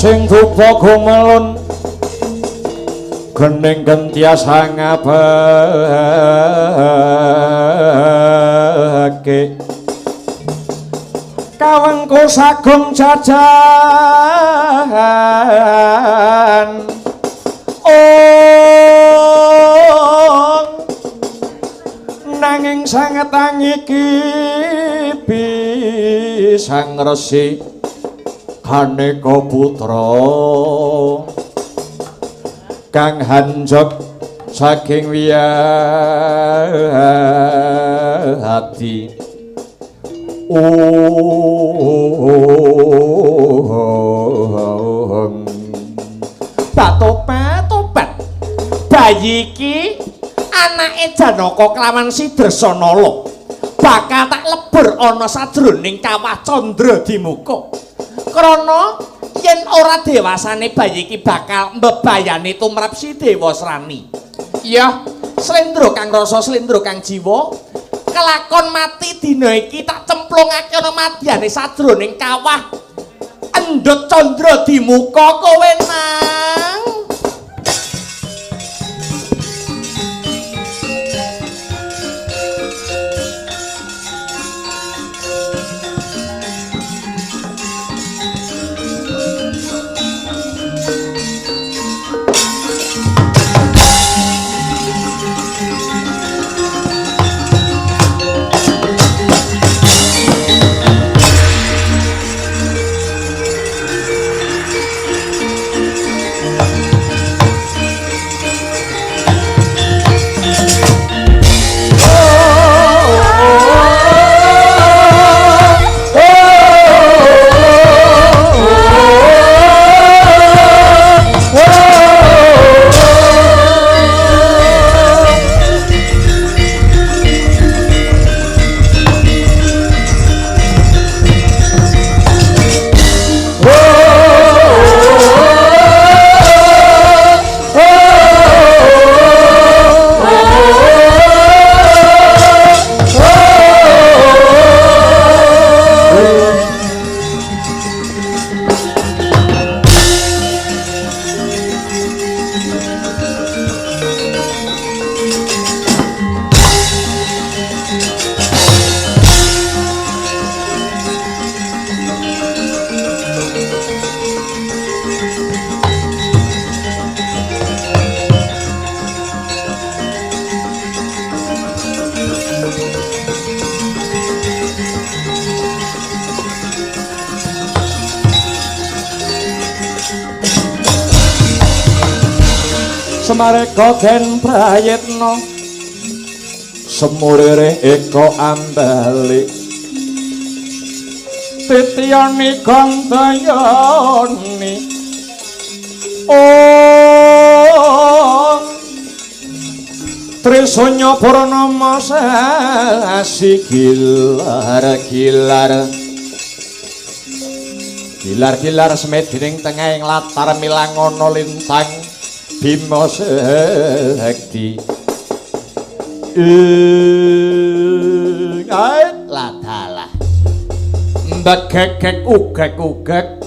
Sing dupa gumelun gening gentias ngabake kawengku sagung jajan ong nanging sanget iki bisa ngresi aneka putra kang hanjok saking wiyati. Ong Batopet-topet bayi iki anake Janaka kelawan si Dresanala bakal tak lebur ana sajroning kawah Candra Dimuka. Krana yen ora dewasane bayi iki bakal mbebayani tumrap si Dewasrani. Iya, slendro kang rasa, slendro kang jiwa, kelakon mati dina iki tak cemplungake ana madyane sajroning kawah endhut Candra Dimuka kowe nang. Semareka den prayitna semurire eka ambali titiyani gandayani ong trisanya purnama sasi gilar gilar gilar gilar semedining tengahing latar milangono lintang Bima Sekti ing ladalah mbegegek ugek-ugek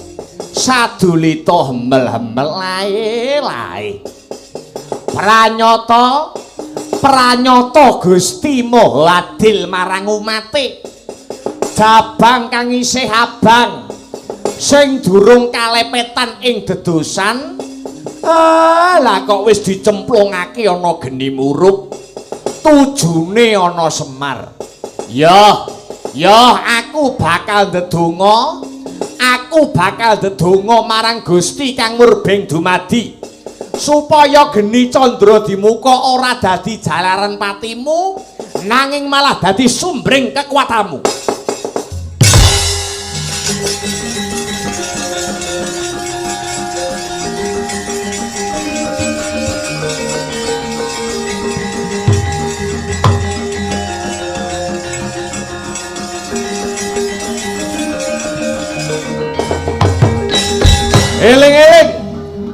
sadulita hemel-hemel lae-lae pranyata pranyata Gusti Maha Adil marang umate jabang kang isih abang sing durung kalepetan ing dedosan. Ah, lah kok wis dicemplungake ana geni murup tujune ana Semar. Ya, ya aku bakal ndedonga, aku bakal ndedonga marang Gusti kang murbeng dumadi supaya geni Candra Dimuka ora dadi jalaran patimu nanging malah dadi sumbering kekuatanmu. Eling-eling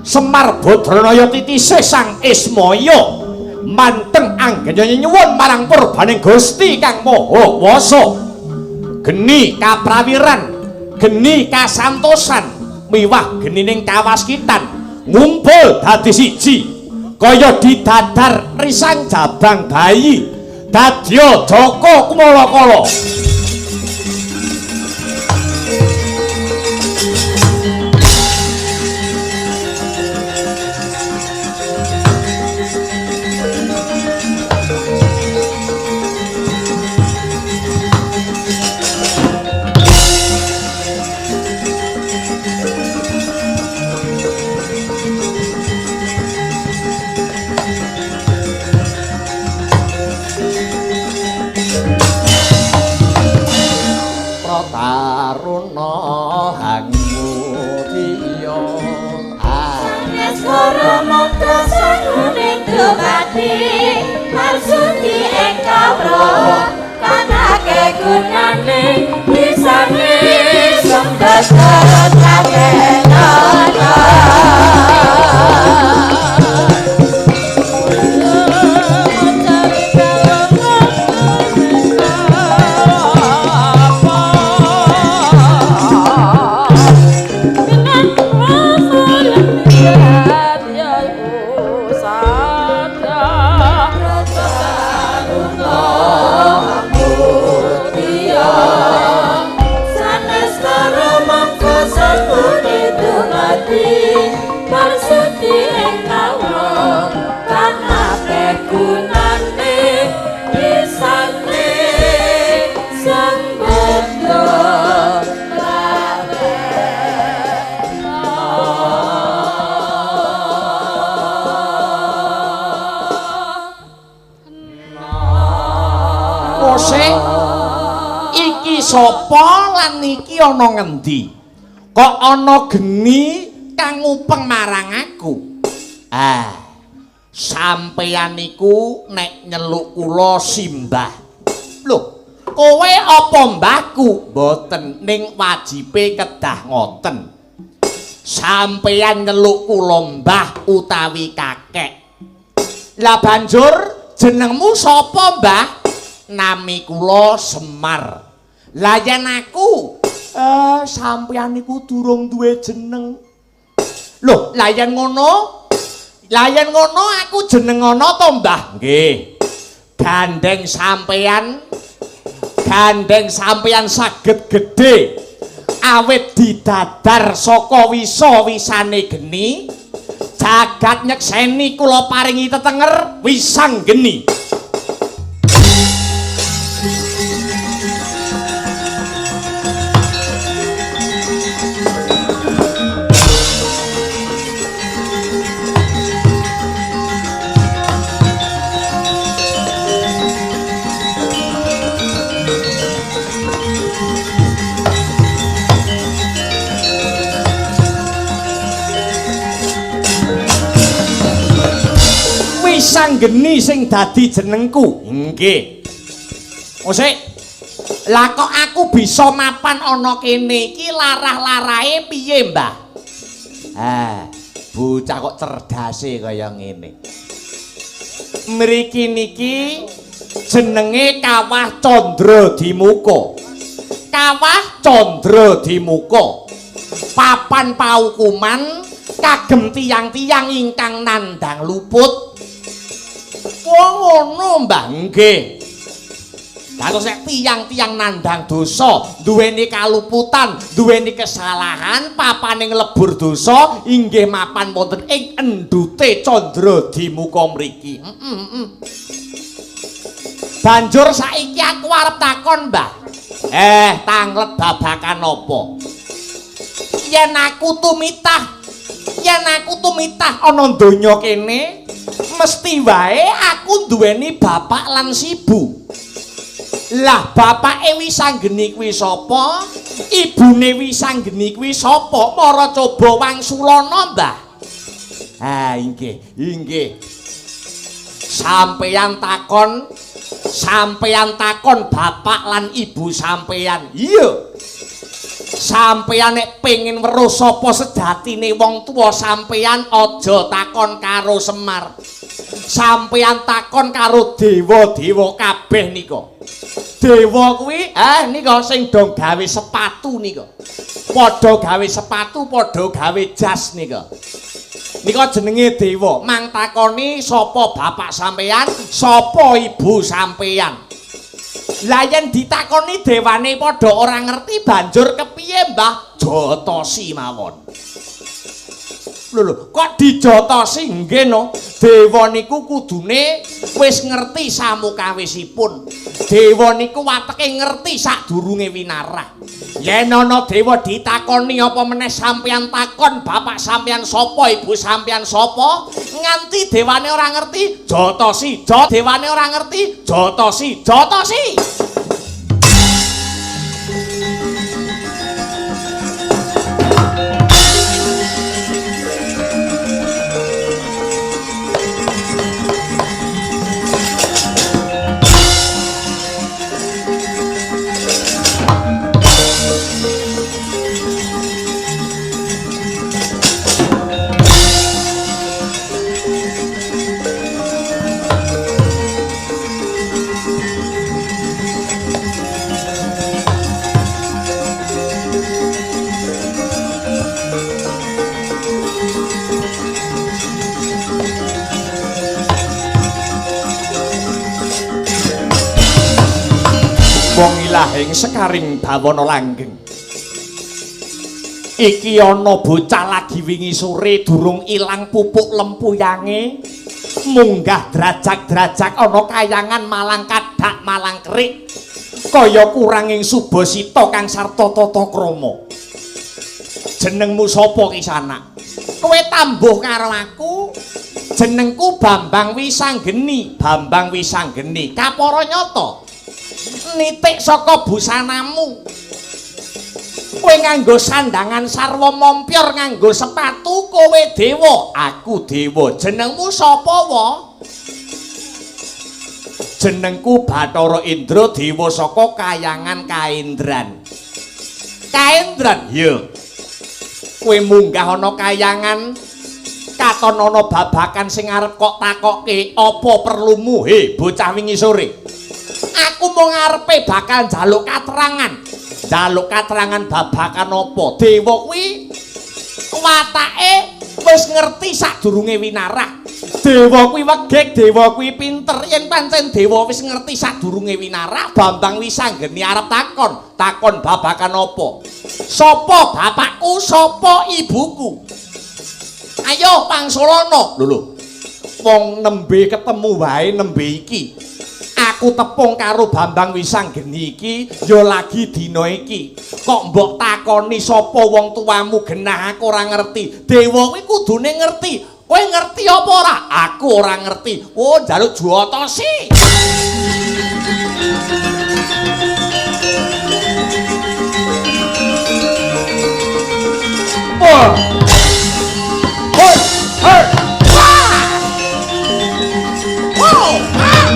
Semar Badranaya titise Sang Ismaya manteng anggenya nyuwun marang purbaning Gusti Kang Maha Kuwasa. Geni kaprawiran, geni kasantosan, Miwah genining kawaskitan ngumpul dadi siji kaya didadar risang jabang bayi dadya Jaka Kumalakala. Taruna hangmutiya Saneswara mantra sangune dumadi marsudi ing kawruh kanake gunane bisane sembada kakenana. Sapa lan iki ana ngendi? Kok ana geni kang ngupeng marang aku? Ah, sampeyan niku nek nyeluk kula simbah. Lho, kowe apa mbahku? Mboten, ning wajibe kedah ngoten. Sampeyan nyeluk kula mbah utawi kakek. Lah banjur jenengmu sapa, Mbah? Nami kula Semar. Lah yen aku sampeyan niku durung duwe jeneng. Lho, lah yen ngono, lah yen ngono aku jeneng ana to, Mbah? Nggih. Gandeng sampeyan saged gedhe awit didadar saka wisa-wisane geni. Jagat nyekseni kula paringi tetenger wisang geni. Geni sing dadi jenengku. Nggih. Osik. Lah kok aku bisa mapan ana kene iki larah-larahe piye, Mbah? Ah, bocah kok cerdase kaya ngene. Mriki niki jenenge Kawah Candra Dimuka. Kawah Candra Dimuka. Papan paukuman kagem tiyang-tiyang ingkang nandhang luput. Wong ngono, Mbah. Nggih. Dados nek tiyang-tiyang nandhang dosa, duweni kaluputan, duweni kesalahan, papane nglebur dosa inggih mapan wonten ing endhute Candra Dimuka mriki. Banjur saiki aku arep takon, Mbah. Tanglet babakan apa? Yen aku tumitah ana donya kene, mesti wae aku duweni bapak lan sibu. Lah bapake Wisanggeni kuwi sapa? Ibune Wisanggeni kuwi sapa? Mara coba wangsulana, Mbah. Ha inggih, inggih. Sampeyan takon bapak lan ibu sampeyan. Iya. Sampeyan nek pengin weruh sapa sejatine wong tuwa sampeyan aja takon karo Semar. Sampeyan takon karo dewa-dewa kabeh nika. Dewa kuwi nika sing do gawe sepatu nika. Padha gawe sepatu, padha gawe jas nika. Nika jenenge dewa. Mang takoni sapa bapak sampeyan, sapa ibu sampeyan. Lah yen ditakoni dewane padha ora ngerti banjur kepiye, Mbah? Jotosi mawon. Lho lho, kok dijotosi? Nggih no. Dewa niku kudune wis ngerti samukawisipun. Dewa niku wateke ngerti sadurunge winarah. Yen ana dewa ditakoni apa meneh sampeyan takon bapak sampeyan sapa, ibu sampeyan sapa, nganti dewane ora ngerti, jotosi. Dewane ora ngerti, jotosi, jotosi. Wong ilahing sekaring bawana langgeng. Iki ana bocah lagi wingi sore durung ilang pupuk lempuyange, munggah drajak-drajak ana kayangan malang kadak malang kerik, kaya kuranging subasita kang sarta tata krama. Jenengmu sapa ki sanak? Kowe tambuh karo aku. Jenengku Bambang Wisanggeni. Bambang Wisanggeni. Kapara nyata? Nitik saka busanamu. Kowe nganggo sandangan sarwa mompyor, nganggo sepatu, kowe dewa, aku dewa. Jenengmu sapa wa? Jenengku Bathara Indra, dewa saka kayangan Kaendran. Kaendran? Iya. Kowe munggah ana kayangan, katon ana babakan sing arep kok takokke, apa perlumu he bocah wingi sore? Aku mung ngarepe bakal njaluk katerangan. Njaluk katerangan babakan apa? Dewa kuwi watake wis ngerti sadurunge winarah. Dewa kuwi wegek, dewa kuwi pinter. Yen pancen dewa wis ngerti sadurunge winarah, Bambang Wisanggeni arep takon. Takon babakan apa? Sapa bapakku, sapa ibuku? Ayo pangsulana. Lho lho. Wong nembe ketemu wae nembe iki. Aku tepung karo Bambang Wisanggeni iki ya lagi dina iki. Kok mbok takoni sapa wong tuamu, genah aku ora ngerti. Dewa kuwi kudune ngerti. Kowe ngerti apa ora? Aku ora ngerti. Oh, njaluk jotosi. Wah. Hoi, hoi. Wah. Wow. Ah.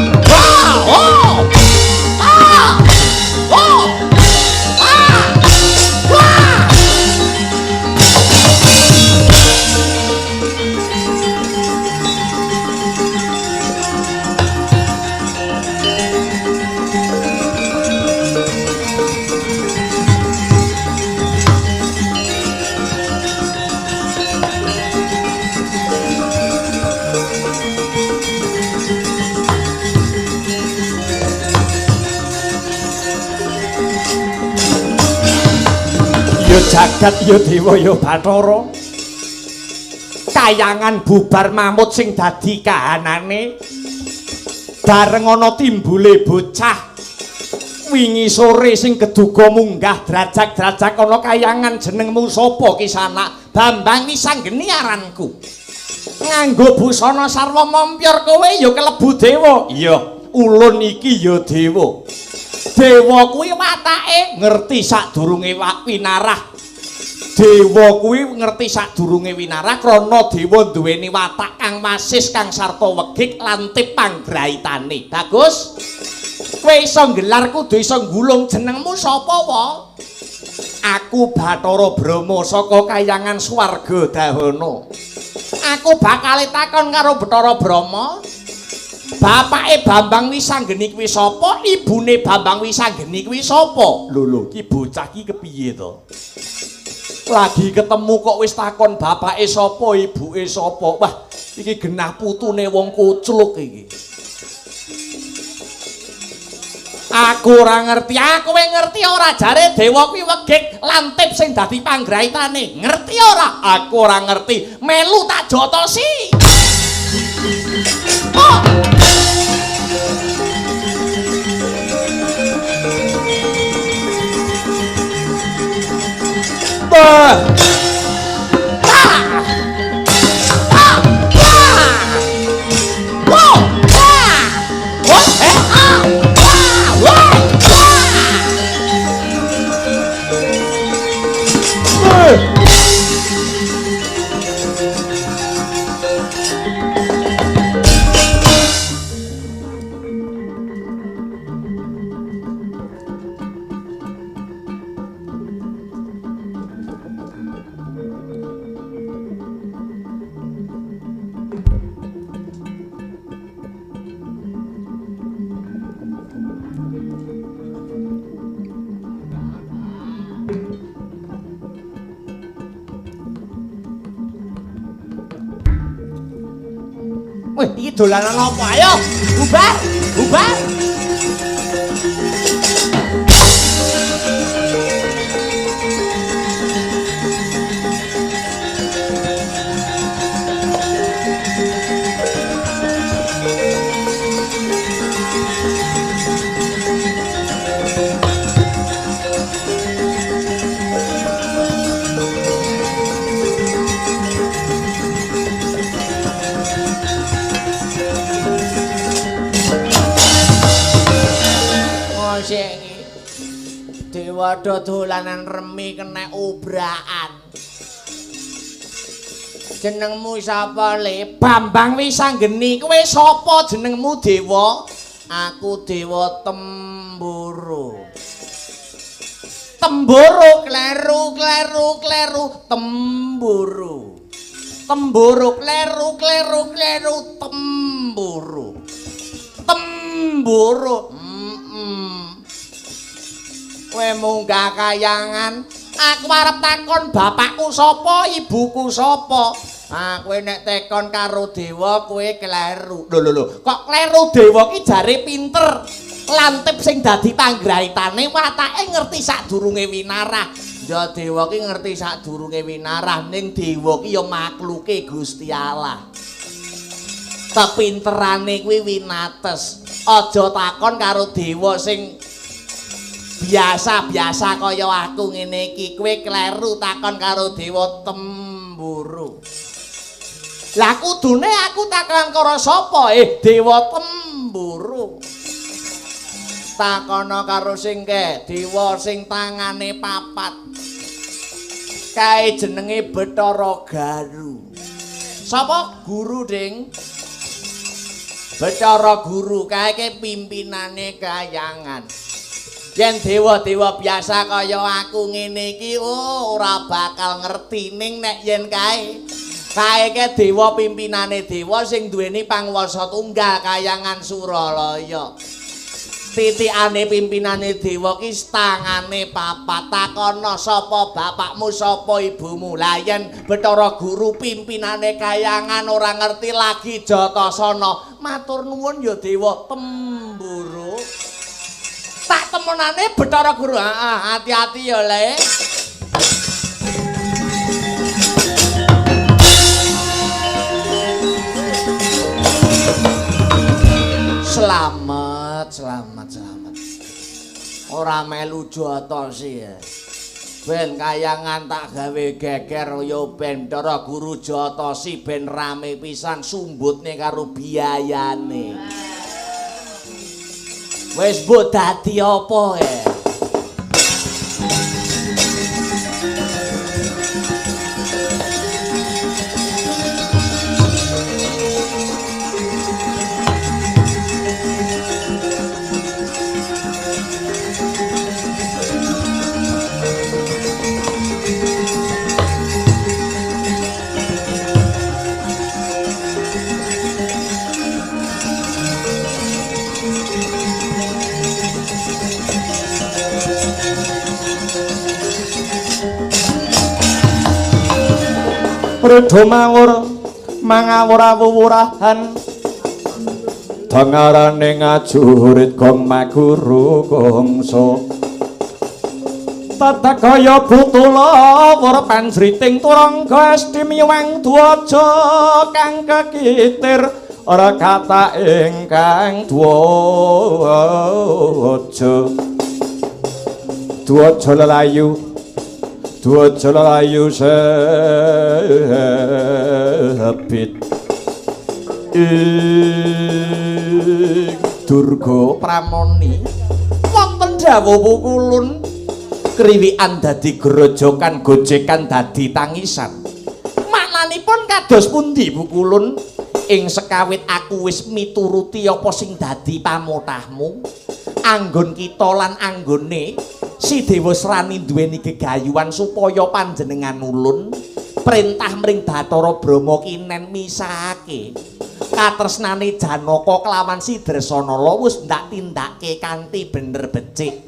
Oh! Ah! Oh! Ah! Wah! Ya jagat ya dewa ya Bathara. Kayangan bubar mamut sing dadi kahanane. Bareng ana timbule bocah wingi sore sing keduga munggah drajak-drajak ana kayangan. Jenengmu sapa ki sanak? Bambang Wisanggeni aranku. Nganggo busana sarwa mompyor kowe ya kelebu dewa. Iya, ulun iki ya dewa. Dewa kuwi watake ngerti sadurunge winarah. Dewa kuwi ngerti sadurunge winarah krana dewa duweni watak kang wasis kang sarta wegik lantip panggraitane. Bagus. Kowe iso nggelar kudu iso nggulung. Jenengmu sapa wa? Aku Bathara Brahma saka kayangan Swarga Dahana. Aku bakal takon karo Bathara Brahma. Bapake Bambang Wisanggeni kuwi sapa? Ibune Bambang Wisanggeni kuwi sapa? Lho lho, ki bocah ki kepiye to? Lagi ketemu kok wis takon bapake sapa, ibuke sapa. Wah, iki genah putune wong kucluk iki. Aku ora ngerti. Aku kowe ngerti ora jare dewa kuwi wegik lantip sing dadi panggraitane. Ngerti ora? Aku ora ngerti. Melu tak jotosi. Oh. Ah. Ah. Ah. Wow. Ah. Wah, eh, ah. Wah, wah, wah. Wih, iki dolanan apa? Ayo, bubar, bubar. Dewa dolanan remi kena obrakan. Jenengmu sapa, Le? Bambang Wisanggeni. Kowe sapa jenengmu, Dewa? Aku Dewa Temboro. Temboro kleru kleru kleru temboro. Temboro kleru kleru kleru temboro. Temboro. Kowe munggah kayangan, aku arep takon bapakku sapa, ibuku sapa. Ah, kowe nek tekon karo dewa kowe kleru. Lho lho lho, kok kleru? Dewa ki jare pinter. Lantip sing dadi panggraitane watake ngerti sadurunge winarah. Ya dewa ki ngerti sadurunge winarah, ning dewa ki ya makhluke Gusti Allah. Kepinterane kuwi winates. Aja takon karo dewa sing biasa-biasa kaya aku ngene iki. Kowe kleru takon karo Dewa Temboro. Lah kudune aku takon karo sapa? Dewa Temboro. Takono karo sing kae, dewa sing tangane papat. Kae jenenge Bathara Garu. Sapa guru, Ding? Bathara Guru kae ke pimpinane kayangan. Yen dewa-dewa biasa kaya aku ngene iki, oh ora bakal ngerti. Ning nek yen kae kae ke dewa pimpinane dewa sing duweni panguwasa tunggal kayangan Suralaya. Titikane pimpinane dewa ki tangane papat. Takono sapa bapakmu, sapa ibumu. Lah yen Bathara Guru pimpinane kayangan ora ngerti lagi Jatasana. Matur nuwun ya Dewa Temboro. Tak temenane Bathara Guru. Heeh, hati-hati ya, Le. Selamat, selamat, selamat. Ora melu jotosi ya. Ben kayangan tak gawe geger ya ben Bathara Guru jotosi ben rame pisan sumbutne karo biayane. Wis mbok dadi apa ya? Reda mawur mangawur awuwurahan dangarane ngajurit gong maguru gongso tata kaya butulawur panjriting turangga esti miwang dwaja kang kekitir ora kata ingkang dwaja dwaja lelayu dwaja lelayu sebit ing Durga Pramoni wonten dawuh pukulun kriwikan dadi grojokan gojekan dadi tangisan. Maknanipun kados pundi pukulun? Ing sekawit aku wis mituruti apa sing dadi pamotahmu, anggon kita lan anggone si Dewa Srani duweni gegayuhan supaya panjenengan nulun perintah mring Bathara Brahma kinen misahake katresnane Janaka kelawan si Dresanala wis ndak tindake kanthi bener becik.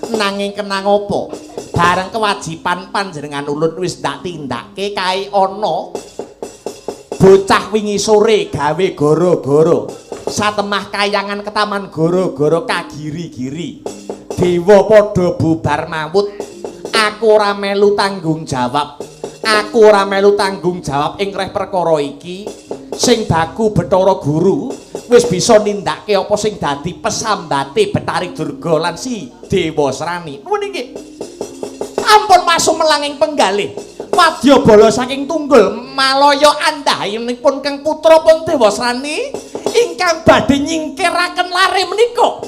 Nanging kenang apa bareng kewajiban panjenengan ulun wis ndak tindake kae ana bocah wingi sore gawe gara-gara satemah kayangan ketaman gara-gara kagiri-giri dewa padha bubar mawut. Aku ora melu tanggung jawab, aku ora melu tanggung jawab ing reh perkara iki. Sing baku Bathara Guru wis bisa nindakake apa sing dadi pesambate Bathari Durga lan si Dewa Srani. Nuwun inggih. Ampun masumelang ing penggalih. Wadyabala saking tunggul malaya andhahinipun Kang putra pun Dewa Srani ingkang badhe nyingkiraken lare menika.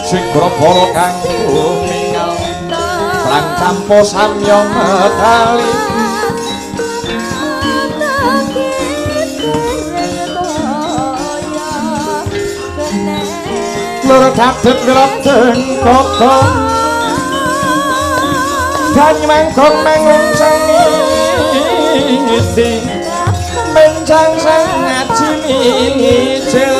Sigra kang gumingal prang campo samya metali lur kadhet wirajeng kota danyang gong sangiti mencang sang ngaji mijil.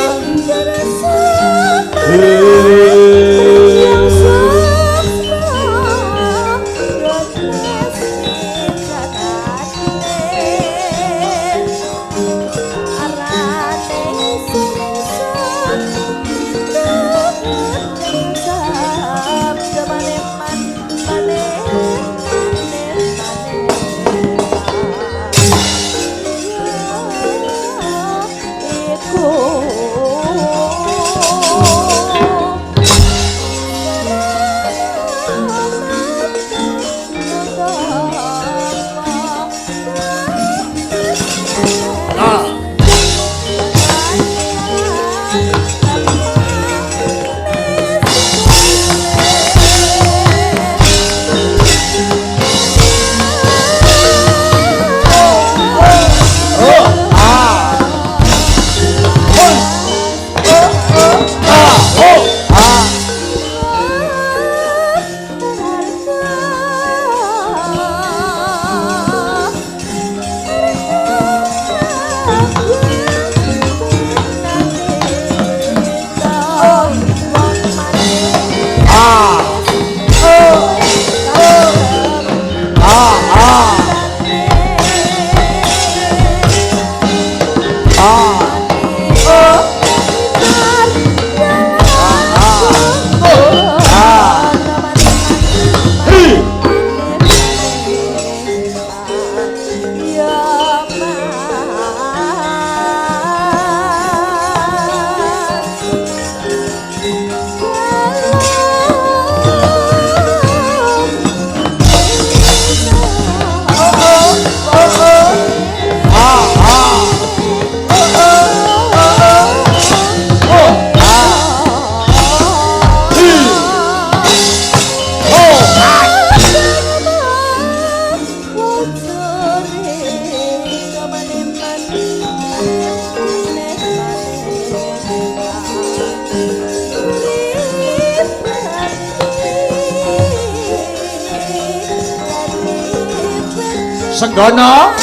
Senggono.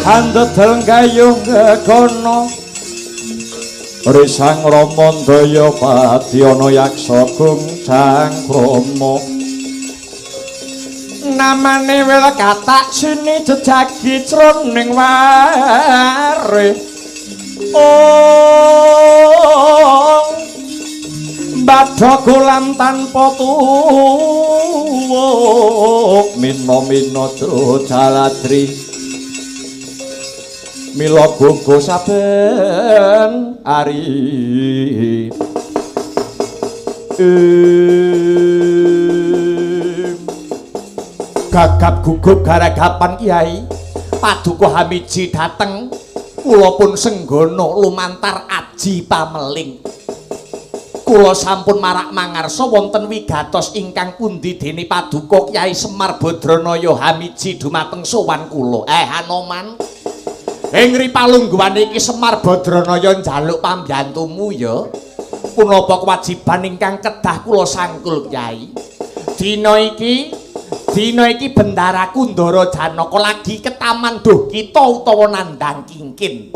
Andedel gayung gegono Risang Ramandaya Padyana Yaksa Gungcang Krama namane wel katak sini jejagi jroning ware ong badha kolam tanpa tuwuk mina-mina jaladri mila gogo saben ari. Gagap gugup garagapan Kyai Paduka Hamiji dateng kula pun senggono lumantar aji pameling. Kula sampun marak mangarsa wonten wigatos ingkang pundi dene Paduka Kyai Semar Badranaya Hamiji dumateng sowan kula. Hanoman, ing ripalungguhan iki Semar Badranaya njaluk pambiyantumu ya. Punapa kewajiban ingkang kedah kula sangkul Kyai? Dina iki Bendara Kundara Janaka lagi ke Taman Duhkita utawa Nandang Kingkin.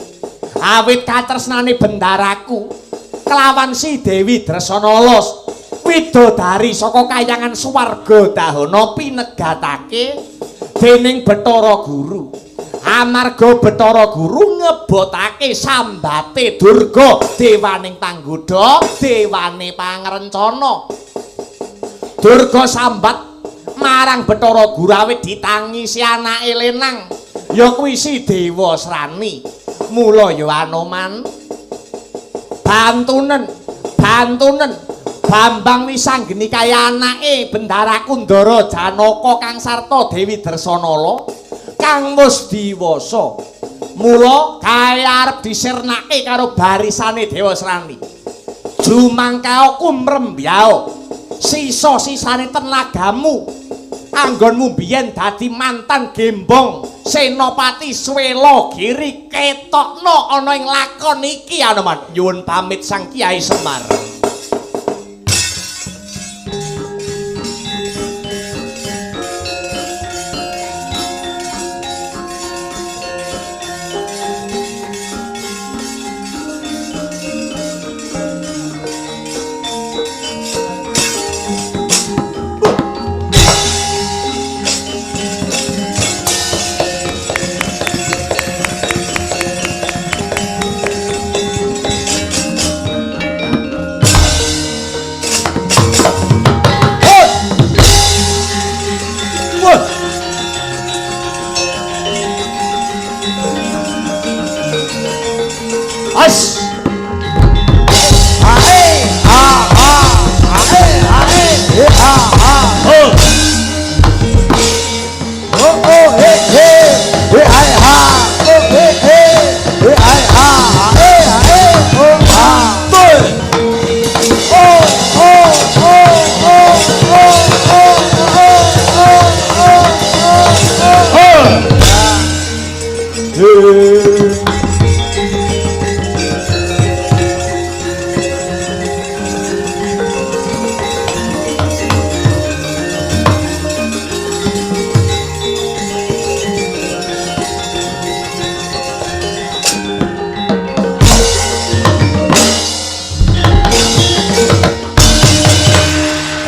Awit katresnane bendaraku kelawan si Dewi Dresanala widodari saka kayangan swarga dahana pinegatake dening Bathara Guru. Amarga Bathara Guru ngebotake sambate Durga dewaning panggodha, dewane pangrencana. Durga sambat marang Bathara Guru awit ditangisi anake lenang ya kuwi si Dewa Srani. Mula ya Anoman bantunen Bambang Wisanggeni kaya anake Bendara Kundara Janaka kang sarta Dewi Dresanala kang wis diwasa. Mula kae arep disirnake karo barisane Dewa Srani. Jumangkao kumrembyao sisa-sisane tenagamu anggonmu biyen dadi mantan gembong Senopati Swela Giri ketokno ana ing lakon iki Anoman. Nyuwun pamit Sang Kyai Semar.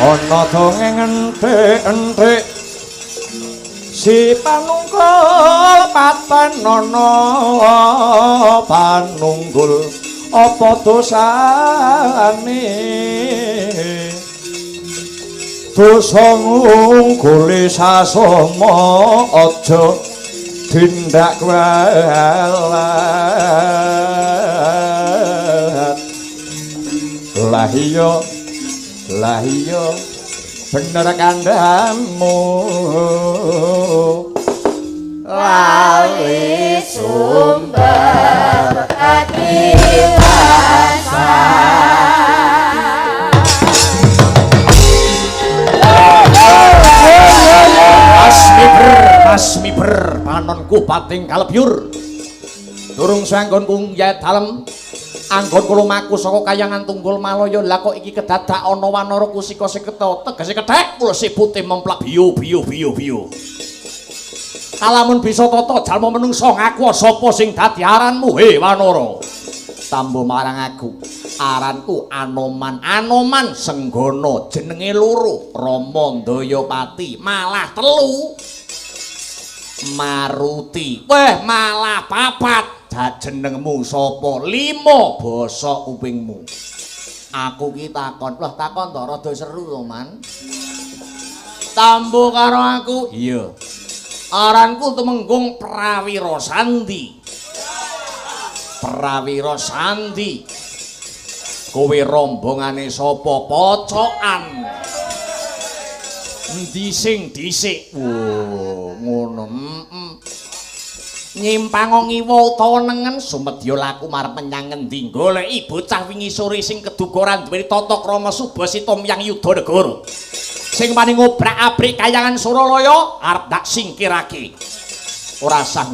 Ana dongeng enthik-enthik si panungkul patenana panunggul apa dosane dosa ngungguli sasama aja tindak welat. Lah iya bener kandhamu lali sumber katiwasan. Mas miber panonku pating kalebyur durung sanggonku ya dalem anggon kula maku saka kayangan tunggul malaya. Lah kok iki kedadak ana wanara kusika seketa tegese kethek kula sipute memplak biyo biyo biyo biyo. Kalamun bisa tata jalma menungsa ngaku sapa sing dadi aranmu he Wanara. Tambo marang aku. Aranku Anoman. Anoman Senggana jenenge loro, Rama Ndayapati, malah telu. Maruti. Weh, malah papat. Jenengmu sapa? Lima basa kupingmu. Aku ki takon. Lah takon to rada seru to, Man. Tambo karo aku. Iya. Aranku Tumenggung Prawira Sandi. Prawira Sandi. Kowe rombongane sapa? Pocokan. Endi sing dhisik? Wo, ngono. Nyimpang ngiwa utawa nengen sumedya laku marep menyang ngendi goleki bocah wingi sore sing keduga ora duweni tata krama subasita miyang yuda negara. Sing wani ngobrak-abrik kayangan Suralaya arep ndak singkirake. Ora sah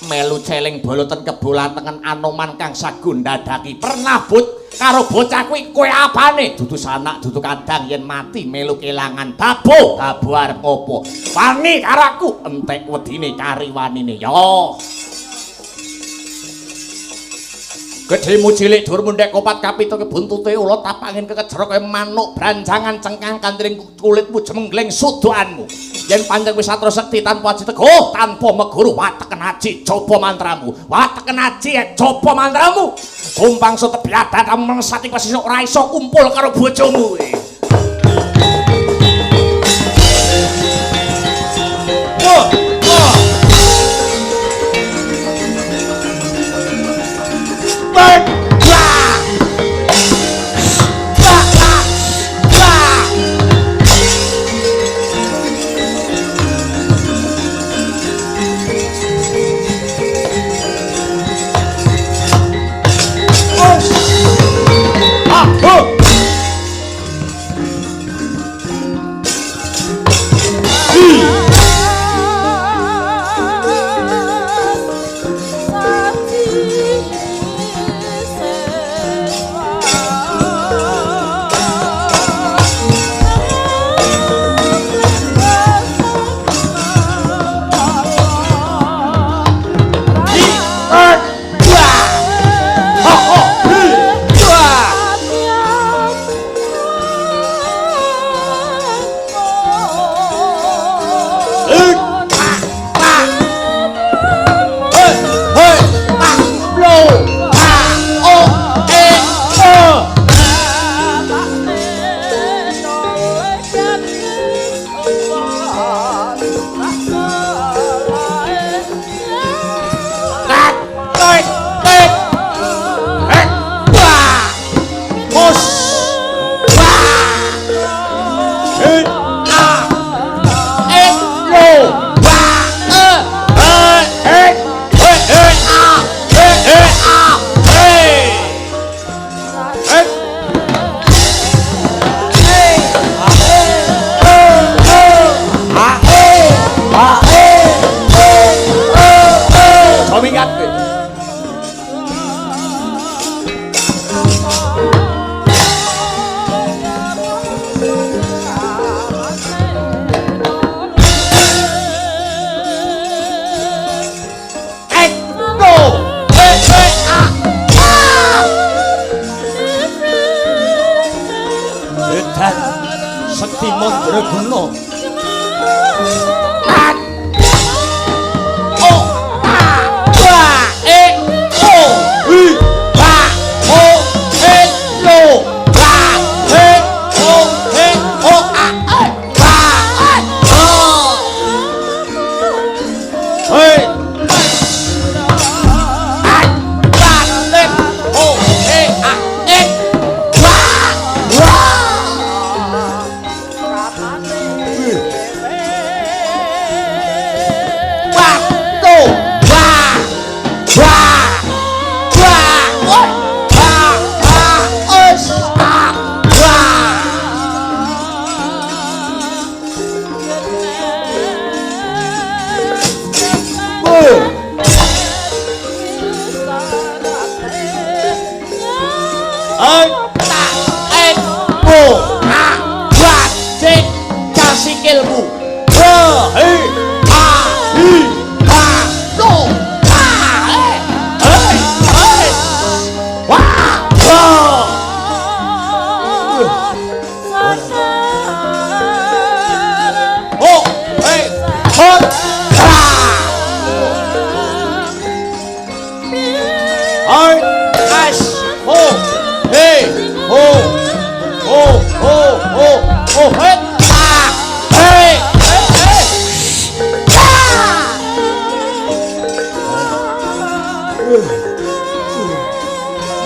melu celeng boloten kebolan tengen Anoman kang sagun ndadaki. Pernah but karo bocah kuwi kowe apane? Dudu sanak dudu kadang yen mati melu kelangan. Babu, babu arep apa? Wani karo aku entek wedine kari wanine. Ya. Gedhemu cilik dur mundhek kopat kapita kebuntute ula tapangin kekejer kaya manuk branjangan cengkang kandring kulitmu jemenggleng sudoanmu. Yen pancen wis satra sekti tanpa aji teguh, tanpa meguru wateken aji coba mantramu. Wateken aji coba mantramu. Kumpang setebyadat mengsati pesisuk ora iso kumpul karo bojomu. Wah, wah. Wah. Sikilmu. H A I.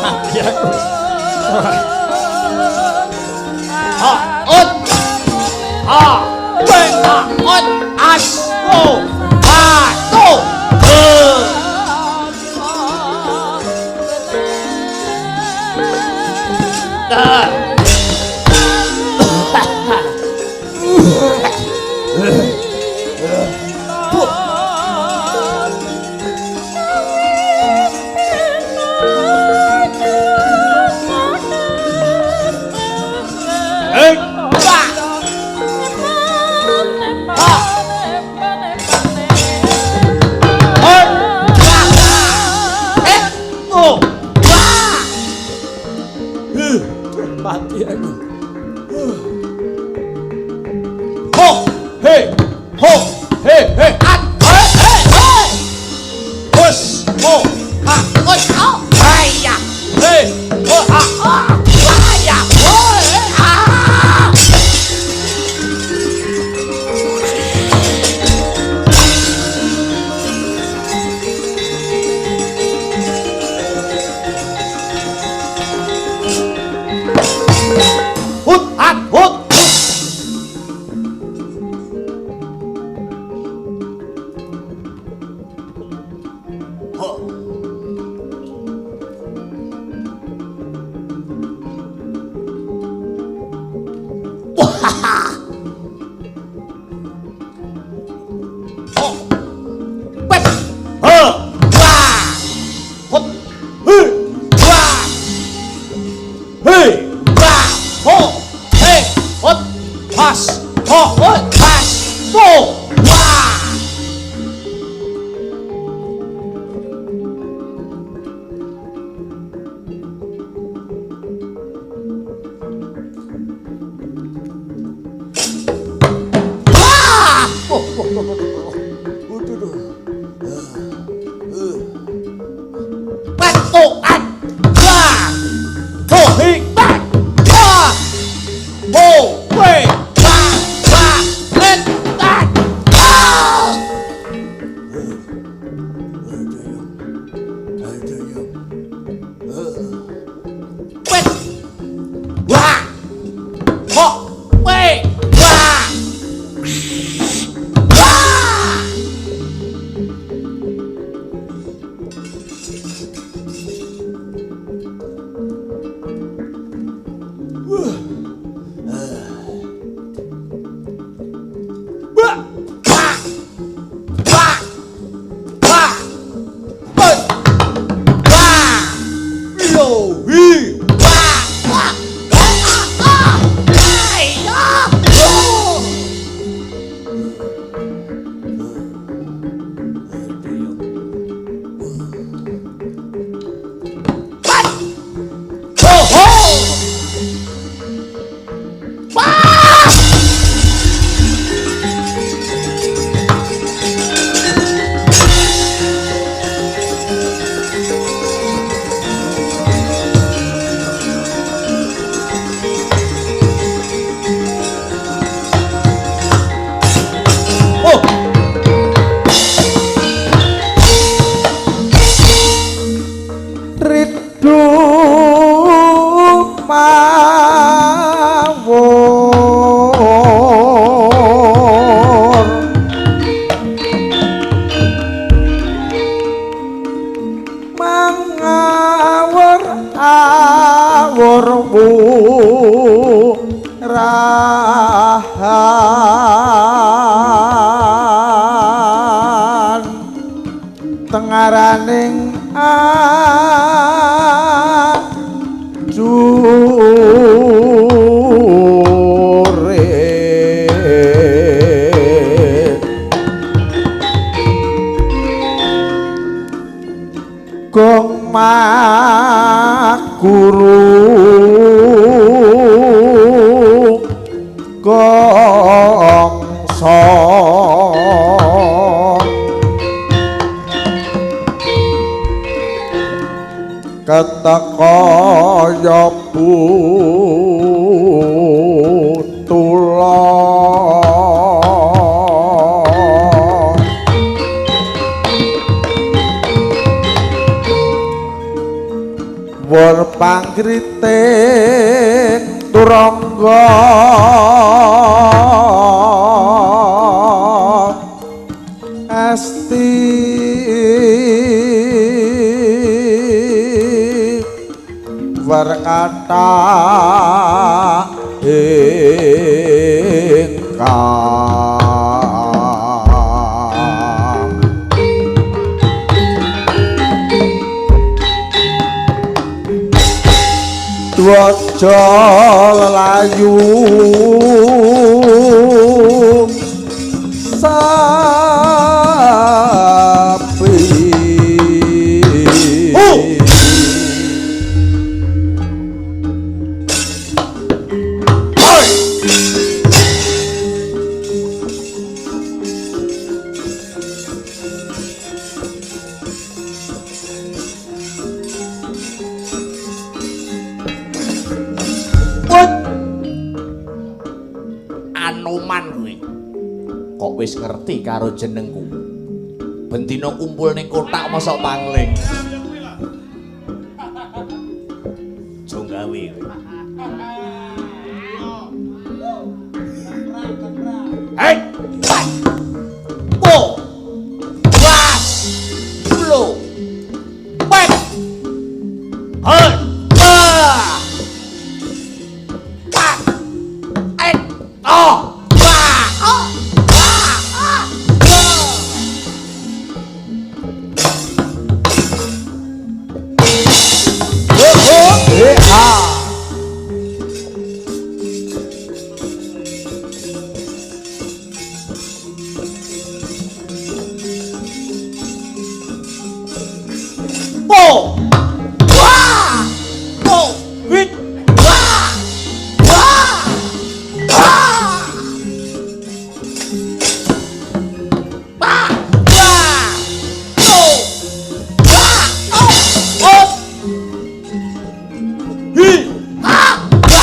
Mati aku. Ha, ut. Ha, we, ha, ut, as, o, ha, to, e. Da. Mati aku. Ho, he, ho, he, he, at, he, he, he. Hus, ho, ha, oi, au, hai ya. He, ho, ha, ha, ha ya, ho, he, ha. Hut, hat, hut. Tengaraning ajure gong makuru gongso ketekaya putula Wur panggriting turangga asti werkata ingkang dwaja lelayu sapi. Anoman kowe. Kok wis ngerti karo jenengku? Bendina kumpul ning kotak mosok pangling. Aja gawe kowe. Hei! Po! Was! Lo! Pek! Hei! Ah! Pak! Et! Oh! Wah! Oh! Wah! Ah! Oh, Po! Wah! Po! Wit! Wah! Wah! Wah! Wah! Wah! Po! Wah! Oh! Oh! Hi! Ha!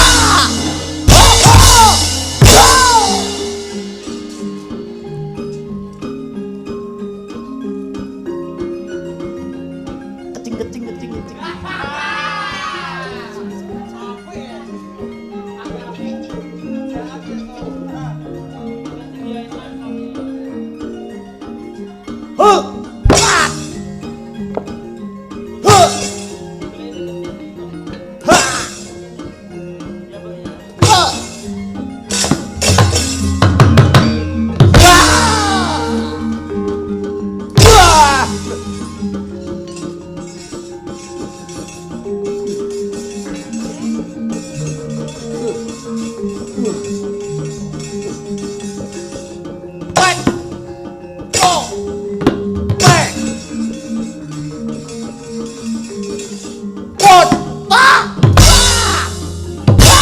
Wah! Oh! Oh! Oh! Kecing kecing kecing kecing. Huh! Wah! Huh! Ha! Huh! Wah! Wah! Pek! Po! Pek! Pot! Ta! Ta! Ta!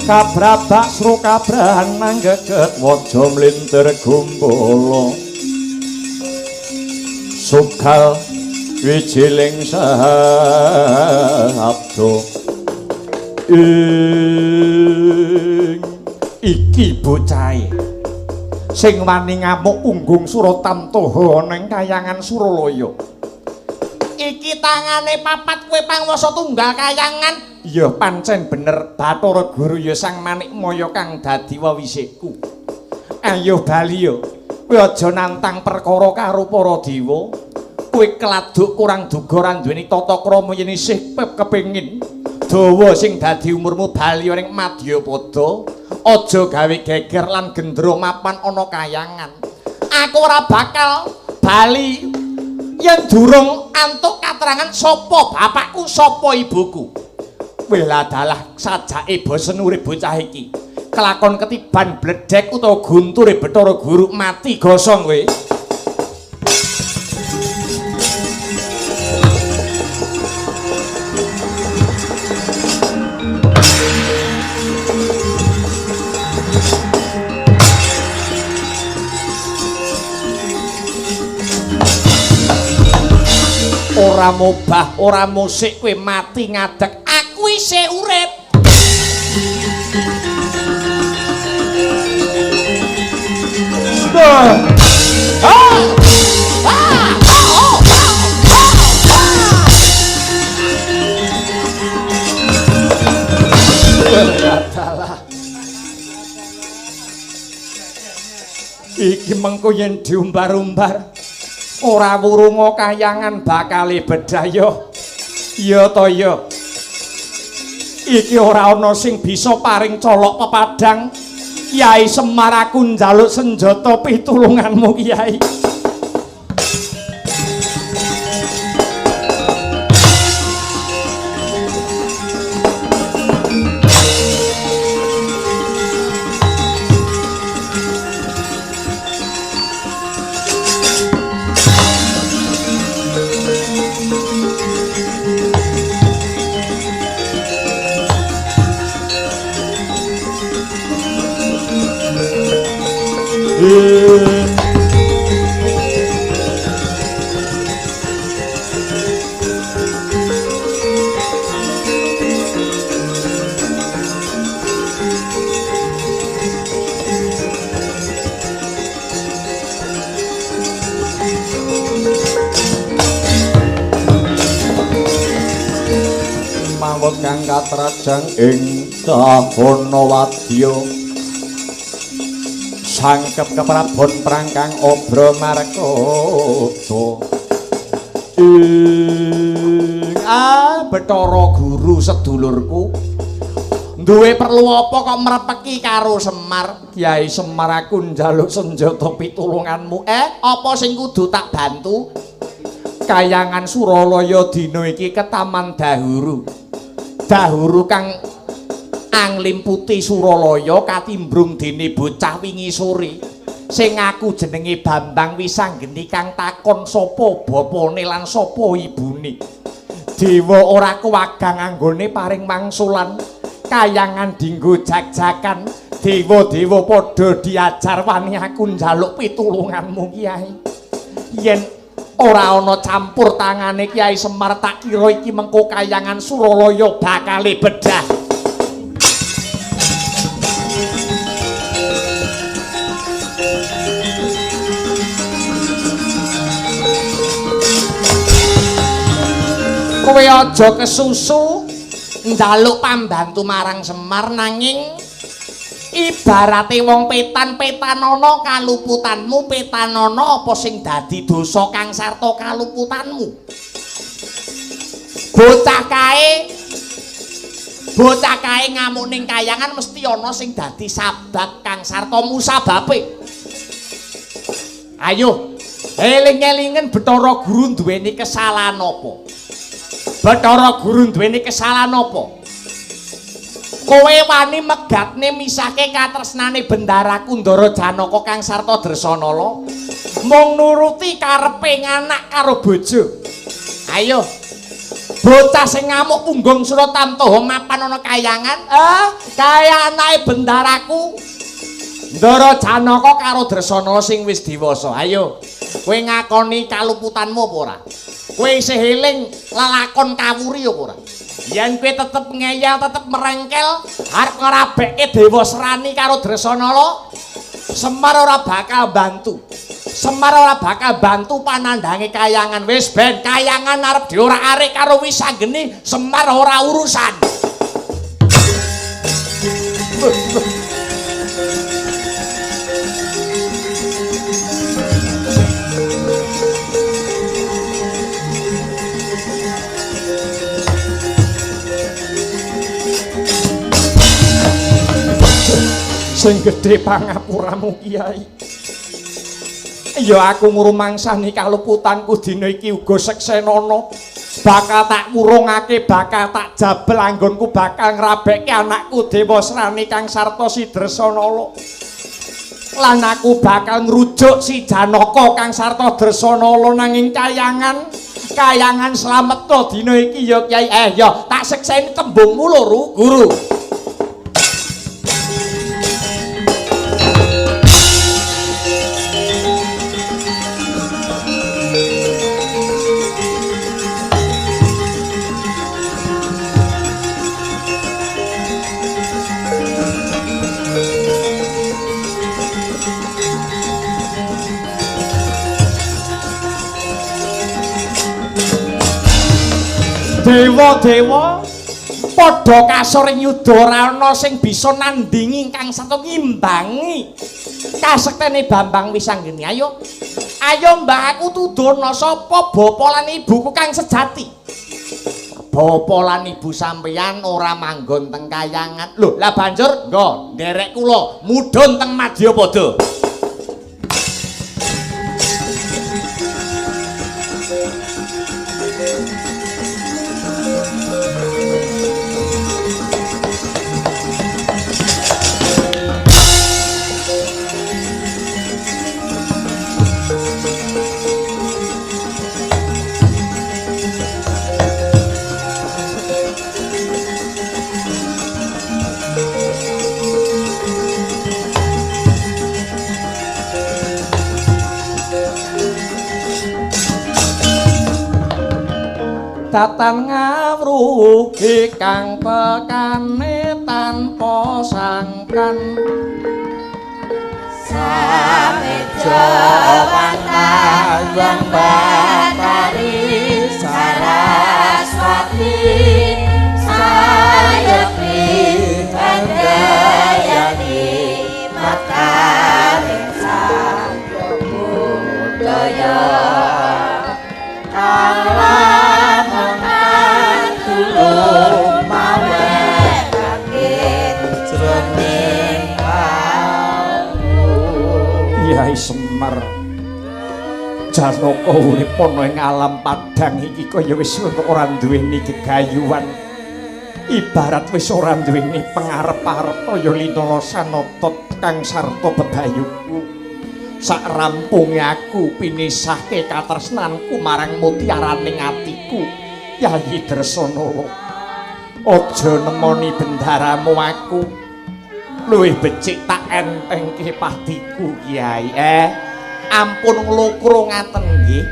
Kabrabak sru kabrahan manggeget waja mlintir gumbala sugal wijiling sabda ing iki bocahe sing wani ngamuk unggung Suratamtoha ning kayangan Suralaya. Iki tangane papat kowe pangwasa tunggal kayangan. Ya pancen bener Bathara Guru ya Sang Manikmaya kang dadi wewisikku. Ayo bali ya. Kowe aja nantang perkara karo para dewa. Kowe keladuk kurang duga ora duweni tata krama yen isih kepengin dawa sing dadi umurmu bali ning Madyapada. Aja gawe geger lan gendra mapan ana kayangan. Aku ora bakal bali yen durung antuk katerangan sapa bapakku sapa ibuku. Wela dalah sajake bosen urip bocah iki. Kelakon ketiban bledhek utawa gunture Bathara Guru mati gosong kowe. Ora mobah, ora musik kowe mati ngadeg. Aku isih urip. Iki mengko yen diumbar-umbar ora wurunga kayangan bakale bedhaya. Ya ta ya. Iki ora ana sing bisa paring colok pepadang. Kyai Semar aku njaluk senjata pitulunganmu Kyai. Mawon kang katrajang ing dahana wadya sangkep keprabon prang kang obra markata ing Bathara Guru sedulurku duwe perlu apa kok mrepeki karo Semar? Kyai Semar aku njaluk senjata pitulunganmu. Apa sing kudu tak bantu? Kayangan Suralaya dina iki ketaman dahuru. Dahuru kang anglimputi Suralaya katimbrung dene bocah wingi sore. Sing ngaku jenenge Bambang Wisanggeni kang takon sapa bapane lan sapa ibune. Dewa ora kewagang anggone paring mangsulan. Kayangan dinggo jak-jakan. Dewa-dewa padha diajar wani aku njaluk pitulunganmu Kyai. Yen ora ana campur tangane Kyai Semar tak kira iki mengko kayangan Suralaya bakale bedah. Kowe aja kesusu njaluk pambantu marang Semar nanging ibarate wong petan-petanana kaluputanmu petanana apa sing dadi dosa kang sarta kaluputanmu. Bocah kae ngamuk ning kayangan mesti ana sing dadi sabab kang sarta musababe. Ayo eling-elingen Bathara Guru duweni kesalahan apa? Bathara Guru duweni kesalahan apa? Kowe wani megatne misahke katresnane Bendaraku Ndara Janaka kang sarta Dresanala mung nuruti karepe anak karo bojo. Ayo bocah sing ngamuk punggung Suratamtoha mapan ana kayangan, kaya anake Bendaraku Ndara Janaka karo Dresanala sing wis dewasa. Ayo kowe ngakoni kaluputanmu apa ora? Kowe isih eling lelakon kawuri apa ora? Yen kowe tetep ngeyel, tetep merengkel arep ngrabekke Dewasrani karo Dresanala, Semar ora bakal bantu. Semar ora bakal bantu panandhange kayangan. Wis ben kayangan arep diorak-arik karo Wisanggeni, Semar ora urusan. Sing gedhe pangapuramu Kyai. Ya aku ngrumangsani kaluputanku dina iki uga seksenana. Bakal tak wurungake, bakal tak jabel anggonku bakal ngrabekke anakku Dewasrani kang sarta si Dresanala. Lan aku bakal ngrujuk si Janaka kang sarta Dresanala nanging kayangan, kayangan slameta dina iki ya Kyai. Ya tak sekseni tembungmu lho, Guru. Dewa-dewa padha kasor ing yuda, ora ana sing bisa nandingi kang sarta ngimbangi kasektene Bambang Wisanggeni. Ayo, ayo Mbah, aku tuduhna sapa bapa lan ibuku kang sejati. Bapa lan ibu sampeyan ora manggon teng kayangan. Lho, lah banjur nggo nderek kula mudhun teng Madyapada. Datan ngawruhi kang tekane tanpa sangkan. Sameja wantang Batari Saraswati Sayekti Handayani Mataring Sang Budaya Kyai Semar, Janaka urip ana ing alam padhang iki kaya wis ora duweni gegayuhan, ibarat wis ora duweni pengarep-arep kaya linala sanata kang sarta bebayuku. Sak rampunge aku pinisahke katresnanku marang mutiaraning atiku, Yayi Dresanala. Aja nemoni bendaramu aku, luwih becik tak entengke padiku Kyai. Ampun nglokro ngaten nggih.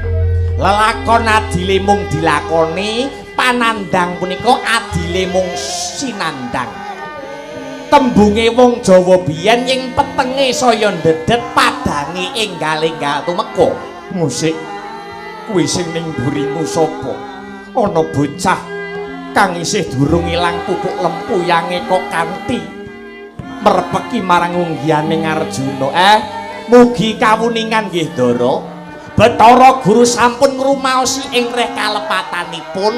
Lelakon adile mung dilakoni, panandhang punika adile mung sinandhang. Tembunge wong Jawa biyen ing petenge saya ndedhet padange enggal-enggal tumeka. Musik kuwi sing ning mburimu sapa? Ana bocah kang isih durung ilang pupuk lempuyange kok kanthi merpeki marang unggihaning Arjuna. Mugi kawuningan nggih Ndara. Bathara Guru sampun ngrumaosi ing reh kalepatanipun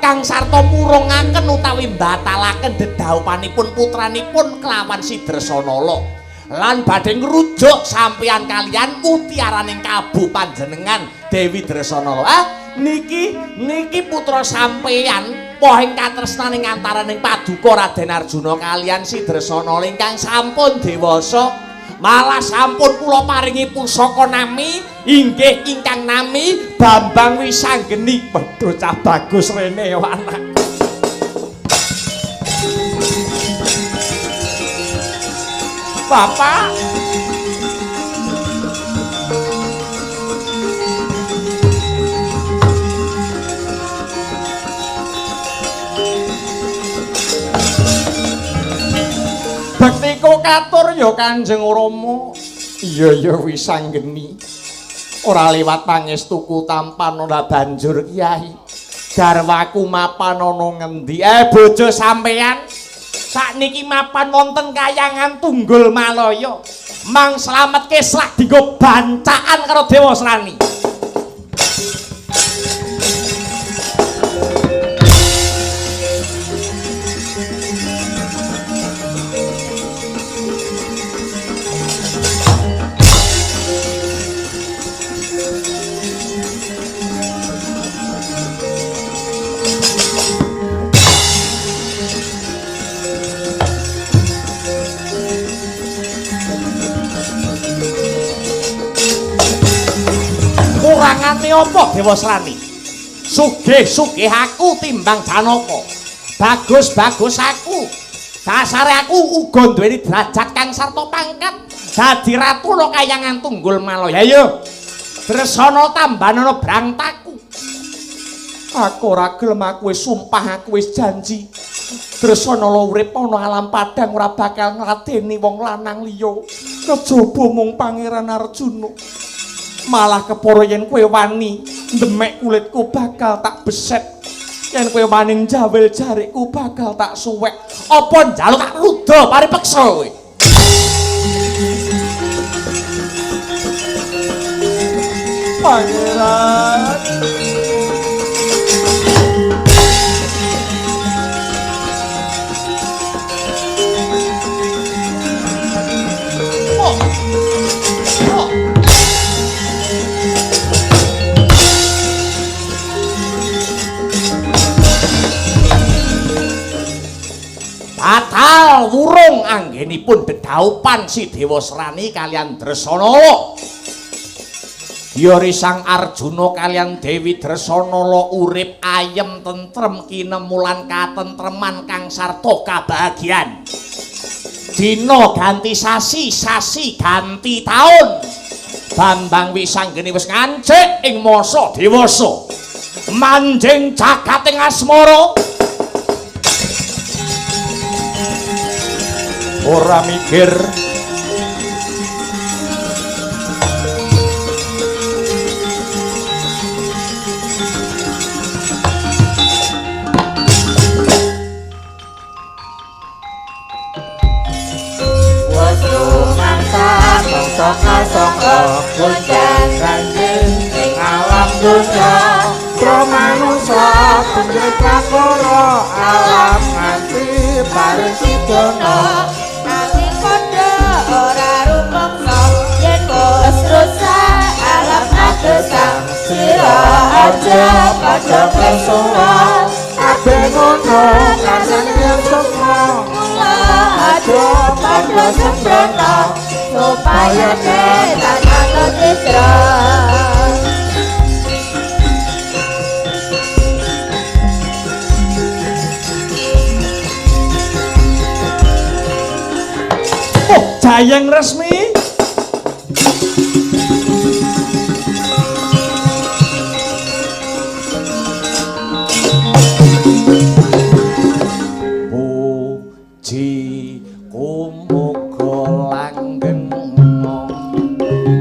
kang sarta murungaken utawi mbatalaken dedhaupanipun putranipun kelawan si Dresanala lan badhe ngrujuk sampeyan kaliyan mutiaraning kalbu panjenengan Dewi Dresanala. Niki niki putra sampeyan pohing katresnaning antaraning paduka Raden Arjuna kaliyan si Dresanala ingkang sampun dewasa. Malah sampun kula paringi pusaka nami inggih ingkang nami Bambang Wisanggeni. Padha cah bagus rene ya anak. Bapak, bektiku katur ya Kanjeng Rama. Iya ya Wisanggeni. Ora liwat pangestuku tampan ora banjur Kyai. Garwaku mapan ana ngendi? Bojo sampeyan sakniki mapan wonten kayangan Tunggul Malaya. Mang slametke slak dienggo bancaan karo Dewa Srani. Kurangane apa Dewa Srani? Sugih-sugih aku timbang Janaka. Bagus-bagus aku. Dasare aku uga duweni derajat kang sarta pangkat. Dadi ratu ana kayangan Tunggul Malaya. Ayo. Dresana tambanana brangtaku. Aku ora gelem, aku wis sumpah, aku wis janji. Dresanala urip ana alam padhang ora bakal ngladeni wong lanang liya kejaba mung Pangeran Arjuna. Malah kepara yen kowe wani ndemek kulitku bakal tak beset Yen kowe wani njawil jarikku bakal tak suwek. Apa njaluk tak ruda paripeksa kowe. Pangeran. Oh. Oh. Batal wurung anggenipun dedhaupan si Dewasrani kaliyan Dresanala. Yori Sang Arjuna kaliyan Dewi Dresanala urip ayem tentrem kinemulan katentreman kang sarta kabahagian. Dina ganti sasi, sasi ganti taun. Bambang Wisanggeni wis ngancik ing masa dewasa. Manjing jagating asmara. Ora mikir saka gonjang ganjing ing alam dunya pro manusa pendhet prakara alam nganti parisidana nanging padha ora rumangsa yen wis rusak alam agesang sira aja padha pesona kabeh ngono kasane sukma mula aja padha sembrono supaya tenan ana citra. Oh, Jayeng Resmi. Puji kumuga langgeng.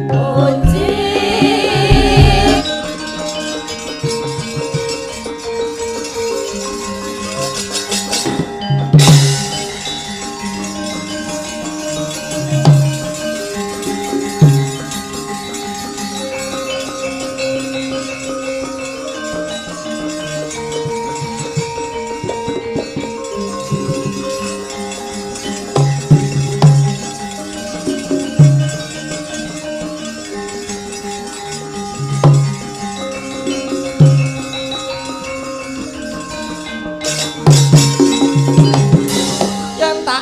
Puji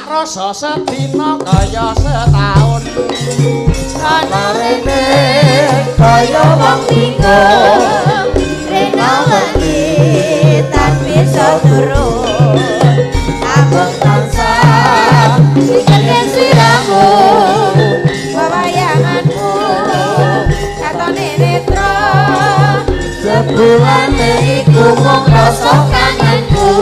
Rasa sedina kaya setaun marene kaya wong bingung rena wedi tan bisa turu amung tansah sikene sliramu wewayanganmu katone netra jebulane iku mung rasa kangenku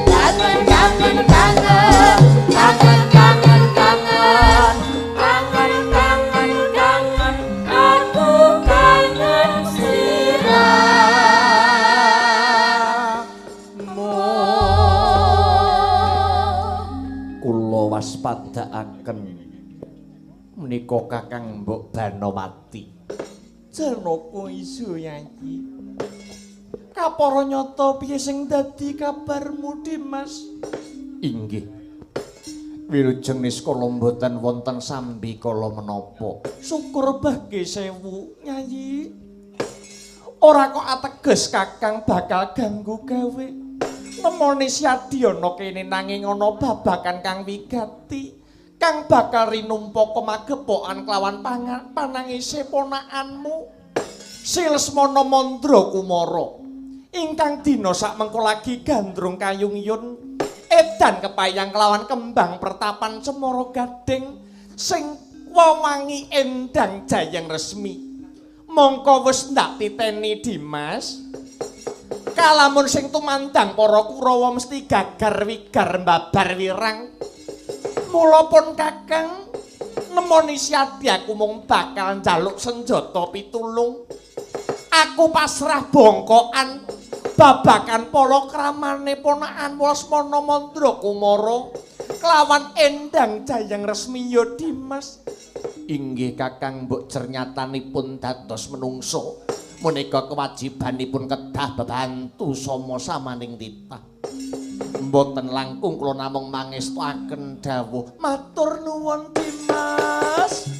kangen kangen kangen kangen kangen kangen kangen kangen kangen aku kangen sliramu. Kula waspadaaken menika Kakang Mbok Banowati. Janaka iso Yayi. Kapara nyata piye sing dadi kabarmu Dimas? Inggih. Wilujeng niskala mboten wonten sambikala menapa. Syukur bagi sewu Yayi. Ora kok ateges Kakang bakal ganggu gawe. Nemoni Syadiyana kene nanging ana babagan kang wigati kang bakal rinumpaka magepokan kelawan panangise ponakanmu Si Lesmana Mandra Kumara ingkang dina sakmengko lagi gandrung kayung yun edan kepayang kelawan kembang pertapan cemara gading sing wewangi endang Jayeng Resmi. Mongko wis ndak titeni Dimas, kalamun sing tumandang para Kurawa mesti gagar wigar mbabar wirang. Mula pun Kakang nemoni Syadi aku mung bakal njaluk senjata pitulung. Aku pasrah bongkokan Babagan palakramane ponakan Lesmana Mandra Kumara kelawan Endang Jayang Resmi ya Dimas. Inggih Kakang, mbok jernyatanipun dados menungso menika kewajibanipun kedah bebantu sama samaning titah. Mboten langkung kula namung mangestuaken dawuh. Matur nuwun Dimas.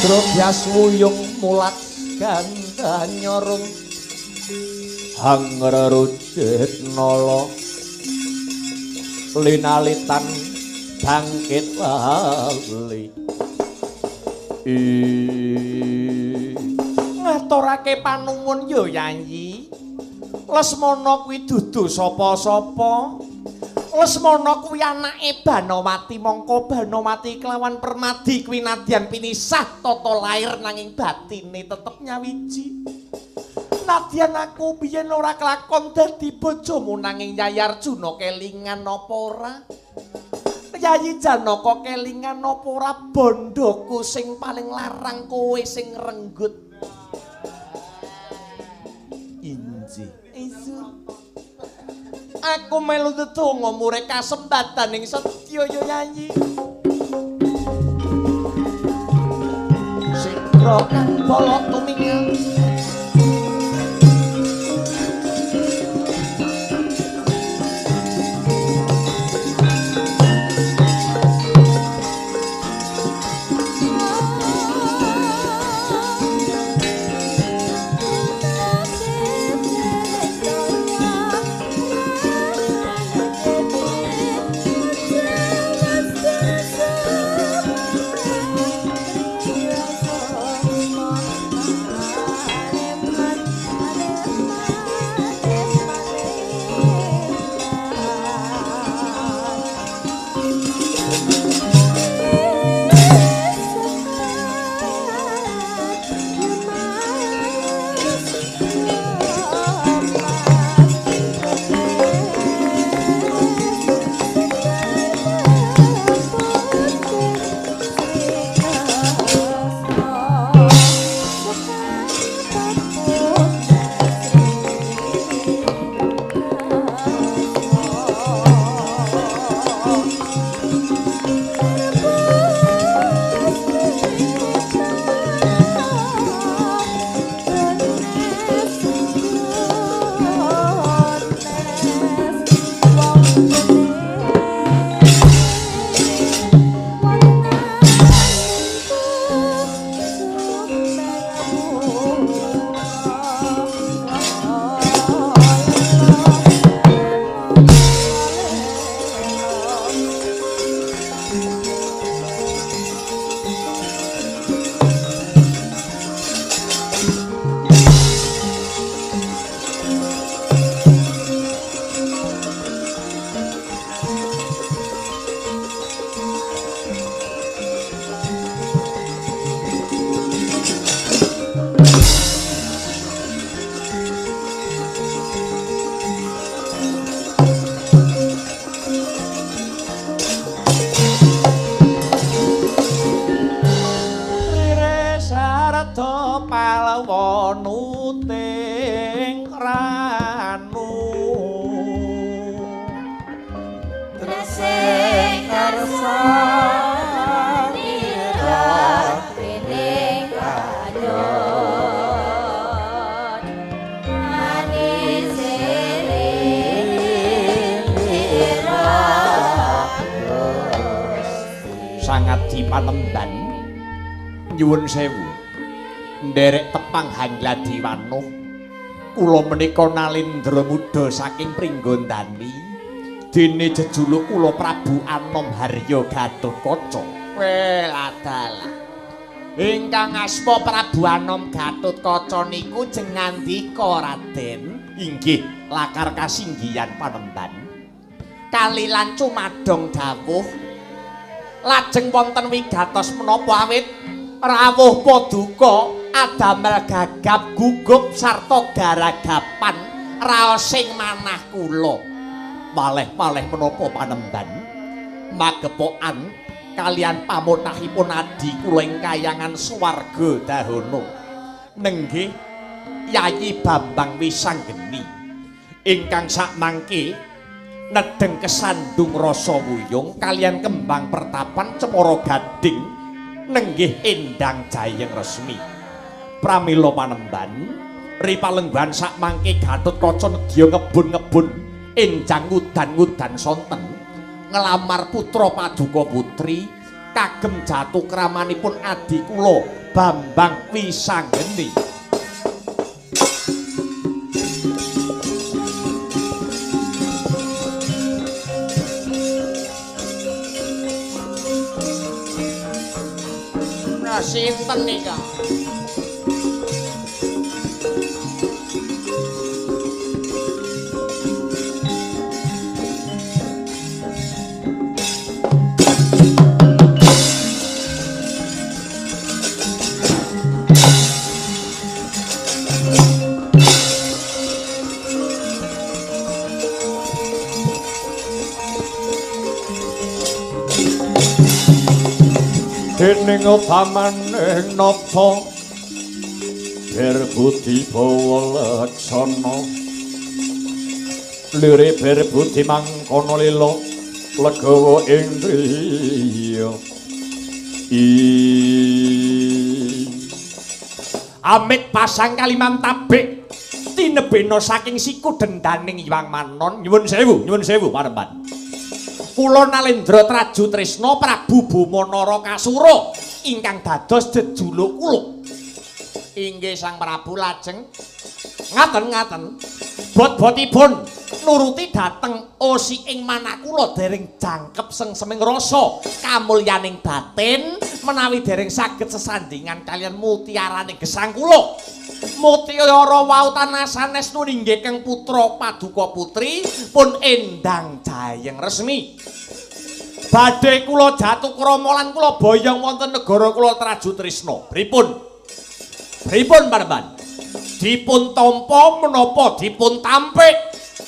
Drobyas wuyung mulat ganda nyorung hangrerujit nala linalitan bangkit lali. Ngaturake panuwun ya Yayi. Lesmana kuwi dudu sapa-sapa. Lesmana kuwi anake Banowati, mongko Banowati kelawan Permadi kuwi nadyan pinisah tata lair nanging batine tetep nyawiji. Nadyan aku biyen ora kelakon dadi bojomu nanging Yayi Arjuna kelingan apa ora? Yayi Janaka kelingan apa ora bondoku sing paling larang kowe sing renggut. Injih. Isu. Aku melu ndedonga murih kasempatan ing setya ya Yayi. Sikra kang pala tumingal. Panemban nyuwun sewu nderek tepang Hangladiwanuh kula menika nalindra muda saking Pringgondani dene jejuluk kula Prabu Anom Harya Gatotkaca. Weladalah ingkang asma Prabu Anom Gatotkaca niku jeng ngandika Raden. Inggih lakar kasinggihan panemban kalilan cumadong dawuh Lajeng wonten wigatos menapa awit rawuh paduka adamel gagap gugup sarta garagapan raosing manah kula. Malih-malih menapa panemban magepokan kalian pamunahipun adi kula ing kayangan swarga dahana nenggih Yayi Bambang Wisanggeni ingkang sakmangke nedeng kesandung rasa wuyung kalian kembang pertapan Cemara Gading nenggih Endang Jayeng Resmi. Pramila panemban ripalenggan sakmangke Gatotkaca nedya ngebun-ngebun enjang udan-udan sonten ngelamar putra paduka putri kagem jatukramanipun adi kula Bambang Wisanggeni. Sinten nika? Dening pamaning nata berbudi bawa laksana lire berbudi mangkono lila legawa indriya. Amit pasang kaliman tabik tinebena saking siku dendaning Hyang Manon. Nyuwun sewu, nyuwun sewu panemban. Kula Nalendra Traju Tresna Prabu Boma Narakasura ingkang dados jejuluk kula. Inggih Sang Prabu lajeng ngaten-ngaten bot-botipun nuruti dhateng osi ing manah kula dereng jangkep sengseming rasa kamulyaning batin menawi dereng saged sesandingan kaliyan mutiarane gesang kula. Mutiara wau tanah sanes nuninggih putra paduka putri pun Endang Jayeng Resmi. Badhe kula jatukrama lan kula boyong wonten negara kula Traju Tresna. Pripun? Pripun panemban? Dipun tampa menapa dipun tampik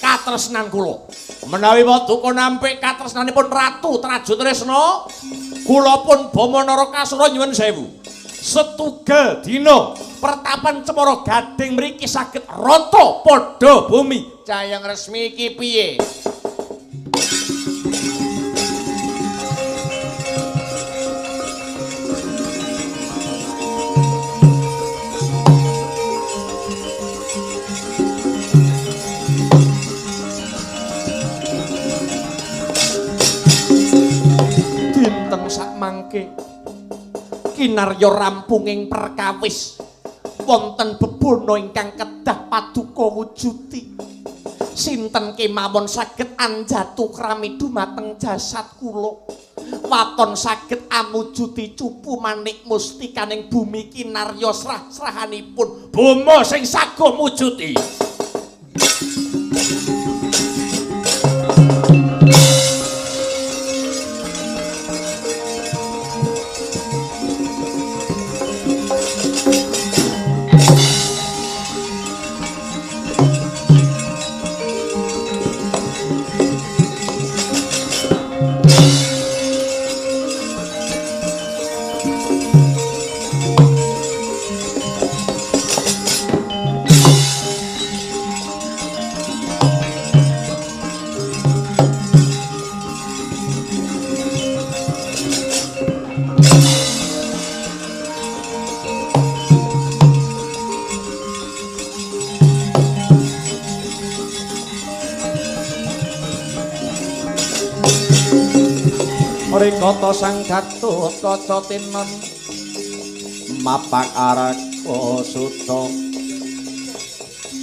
katresnan kula? Menawi paduka nampik katresnanipun Ratu Traju Tresna, kula pun Bama Narakasura nyuwun sewu. Setugel dina pertapan Cemara Gading mriki saged rata padha bumi. Jayeng Resmi iki piye? Dinten sakmangke kinarya rampunging perkawis wonten bebana ingkang kedah paduka wujuti. Sinten kemawon saged anjatu krami dumateng jasad kula. Waton saged amujuti cupu manik mustikaning bumi kinarya srah-srahanipun Boma sing sago mujuti. Rikata Sang Gatotkaca tinon mapak araka suta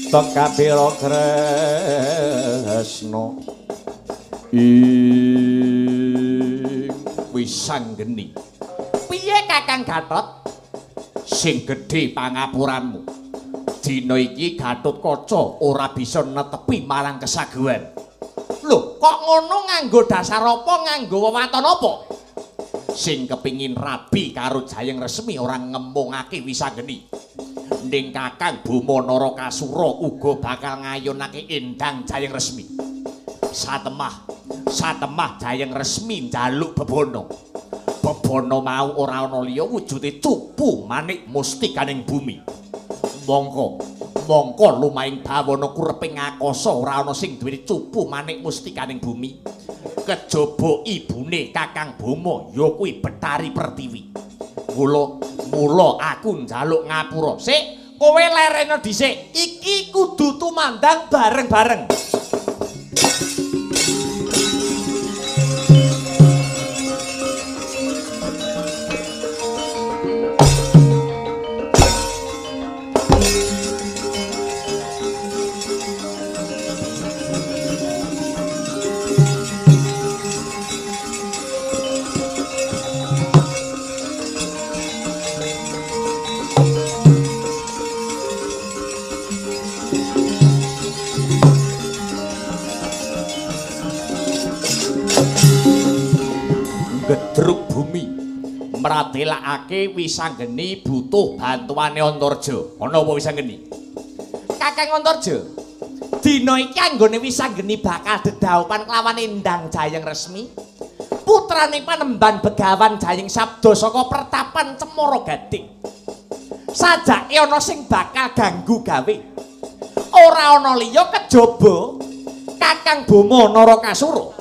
tekabira kresna ing Wisanggeni. Piye Kakang Gatot? Sing gedhe pangapuranmu. Dina iki Gatotkaca ora bisa netepi marang kesaguhan. Lho, kok ngono nganggo dasar apa, nganggo wewaton apa? Sing kepingin rabi karo Jayeng Resmi ora ngemungake Wisanggeni. Ning Kakang Boma Narakasura uga bakal ngayunake Endang Jayeng Resmi. Satemah Jayeng Resmi njaluk bebana. Bebana mau ora ana liya wujude cupu manik mustikaning bumi. Mongko lumahing bawana kureping akasa ora ana sing duweni cupu manik mustikaning bumi. Kejaba ibune Kakang Boma ya kuwi Betari Pertiwi. Mula aku njaluk ngapura. Sik, kowe lereno dhisik. Iki kudu tumandang bareng-bareng. Gedruk bumi mratelakake Wisanggeni butuh bantuane Antarja. Ana apa Wisanggeni? Kakang Antarja, dina iki anggone Wisanggeni bakal dedhaupan kelawan Endang Jayeng Resmi, putrane Panembahan Begawan Jayeng Sabda saka pertapan Cemara Gading. Sajake ana sing bakal ganggu gawe. Ora ana liya kejaba Kakang Boma Narakasura.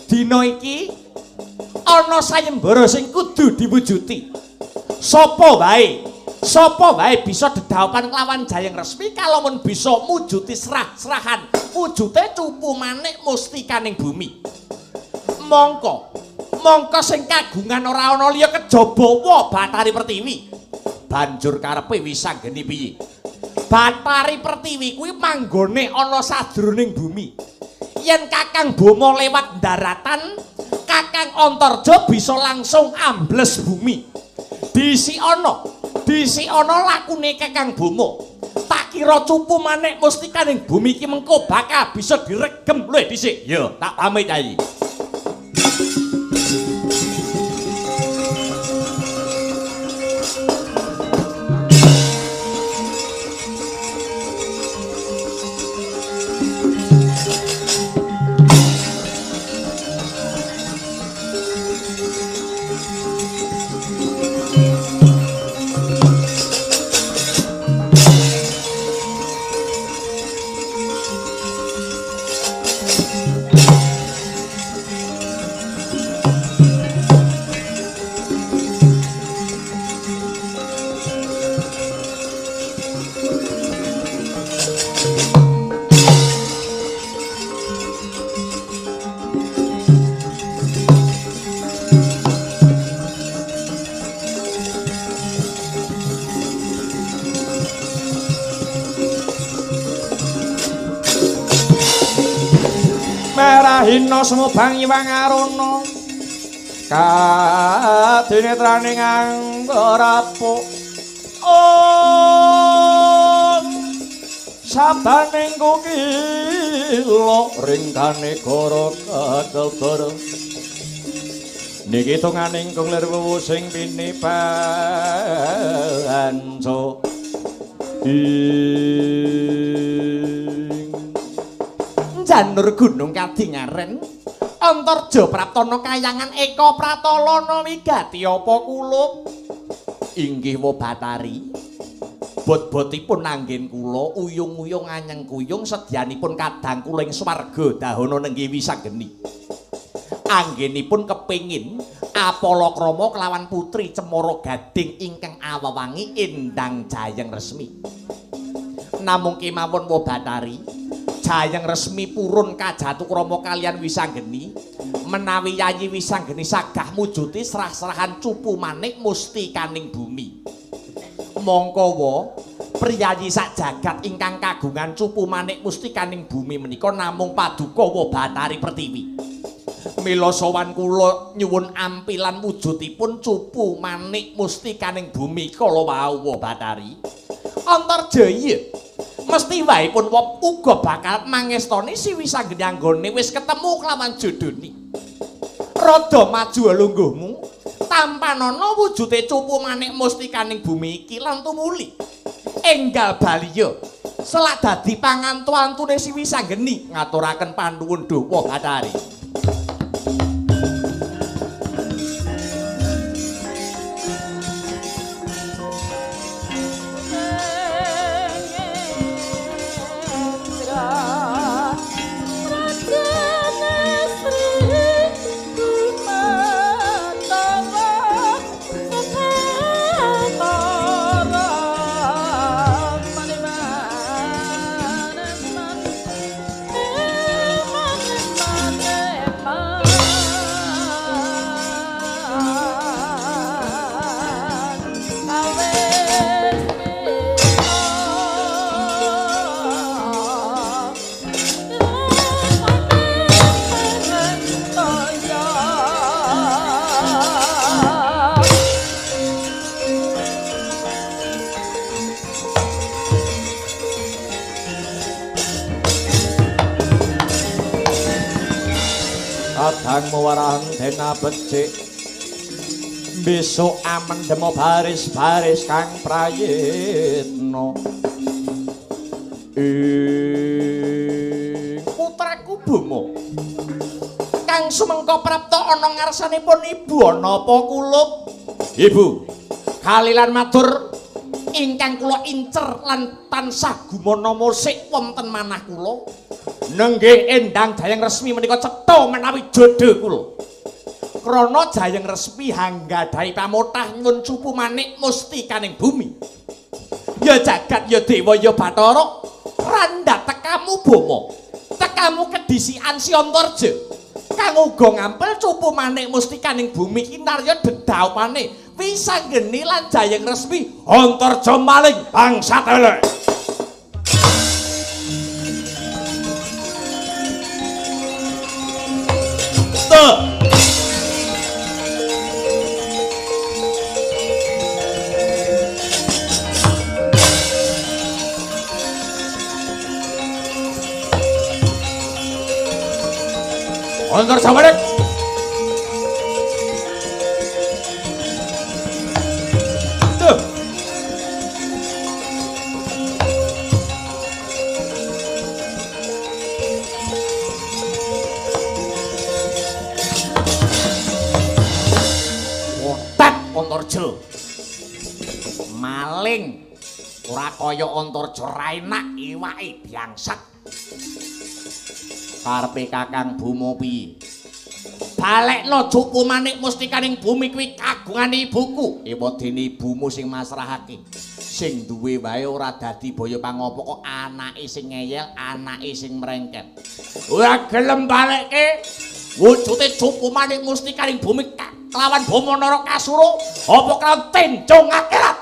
Dina iki ana sayembara sing kudu diwujuti. Sapa wae bisa dedhaupan kelawan Jayeng Resmi kalamun bisa mujuti serah-serahan wujude cupu manik mustikaning bumi. Mongko sing kagungan ora ana liya kejaba wa Batari Pertiwi. Banjur karepe Wisanggeni piye? Batari Pertiwi kuwi manggone ana sajroning bumi. Yen Kakang Boma lewat daratan, Kakang Antarja bisa langsung ambles bumi. Disi ana lakune Kakang Boma. Tak kira cupu manik mustikaning bumi iki mengko bakal bisa diregem luwih dhisik. Ya, tak pamit Yai. Merahina sumubang iwang aruna kadinetraning anggarapuk om sabaning kukila ringkane goro kakelbara niki tunganing kung lir wuwu sing pinipanca Janur gunung kadingaren Antarja praptana kayangan eka pratalana wigati apa kulup inggih wa Batari. Bot-botipun anggen kula uyung-uyung anyeng kuyung sedyanipun kadang kula ing swarga dahana nenggih Wisanggeni. Anggenipun kepingin apalakrama kelawan putri Cemara Gading ingkang awewangi Endang Jayeng Resmi. Namung kemawon wa Batari, Jayeng Resmi purun kajatukrama kalian Wisanggeni menawi Yayi Wisanggeni sagah mujuti serah-serahan cupu manik mustikaning bumi. Mongko wa priyayi sak jagat ingkang kagungan cupu manik mustikaning bumi menika namung paduka wa Batari Pertiwi. Mila sowan kula nyuwun ampilan wujudipun cupu manik mustikaning bumi kala wau wa Batari. Antarja iya mesti wae pun uga bakal mangestoni si Wisanggeni anggone wis ketemu kelawan jodhone. Rada maju lungguhmu, Tampanana wujude cupu manik mustikaning bumi iki lan tumuli. Enggal baliya selak dadi pangantu-antune Siwi Sanggeni ngaturaken panuwun duwa Bathari. Kadang muwarang dena becik besok amendemo baris-baris kang prayitna. Ing putraku Boma kang sumengka prapta ana ngarsanipun ibu ana apa kulup? Ibu kalilan matur ingkang kula incer lan tansah gumana musik wonten manah kula. Nenggih Endang Jayeng Resmi menika cetha menawi jodho kula. Krana Jayeng Resmi hanggadhahi pamotah nyuwun cupu manik mustikaning bumi. Ya jagat ya dewa ya bathara randha tekamu Boma. Tekamu kedisikan Si Antarja. Kang uga ngampel cupu manik mustikaning bumi kinarya dedhaupane Wisanggeni lan Jayeng Resmi Antarja maling bangsat elek. Antarja maling. Antarja maling ora kaya Antarja ra enak iwake biangsat. Karepe Kakang Boma piye? Balekno cupu manik mustikaning bumi kuwi kagungane ibuku. Ewadene ibumu sing masrahake. Sing duwe wae ora dadi boyo pangopo kok anake sing ngeyel, anake sing mrengket. Ora gelem balekke wujude cupu manik mustikaning bumi kelawan Boma Narakasura apa kelawan tencung akhirat.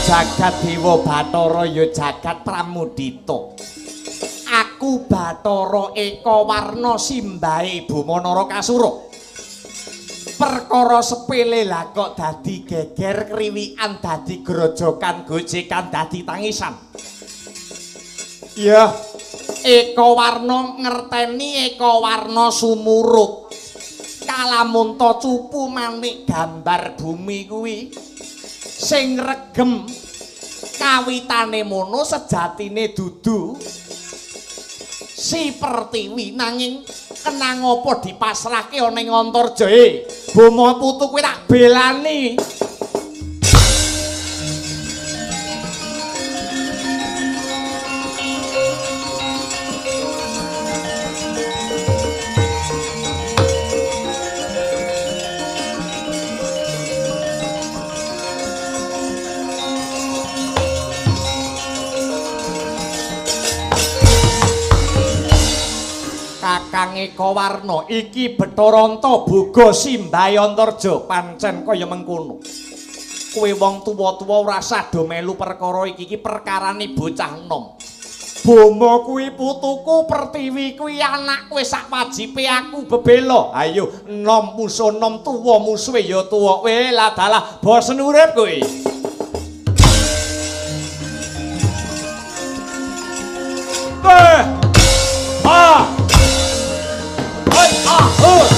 Jagat Dewa Bathara ya jagat Pramudita. Aku Bathara Eka Warna simbahe Boma Narakasura. Perkara sepele lah kok dadi geger kriwikan, dadi grojokan gojekan, dadi tangisan. Ya, Eka Warna ngerteni Eka Warna sumurup. Kalamunta cupu manik gambar bumi kuwi sing regem kawitane mono sejatine dudu Si Pertiwi, nanging kenang apa dipasrahke ana ing Antarja. Boma putu kuwi tak belani. Kakang Eka Warna iki Bathara Antaboga simbahe Antarja pancen kaya mengkono. Kowe wong tuwa-tuwa ora usah do melu perkara iki, iki perkarane bocah enom. Boma kuwi putuku, Pertiwi kuwi anakku, sak wajibe aku bebela. Ayo enom musuh enom, tuwa musuhe ya tuwa. Weh lah dalah bosen urip kowe. Ah! Hoi ah hoi.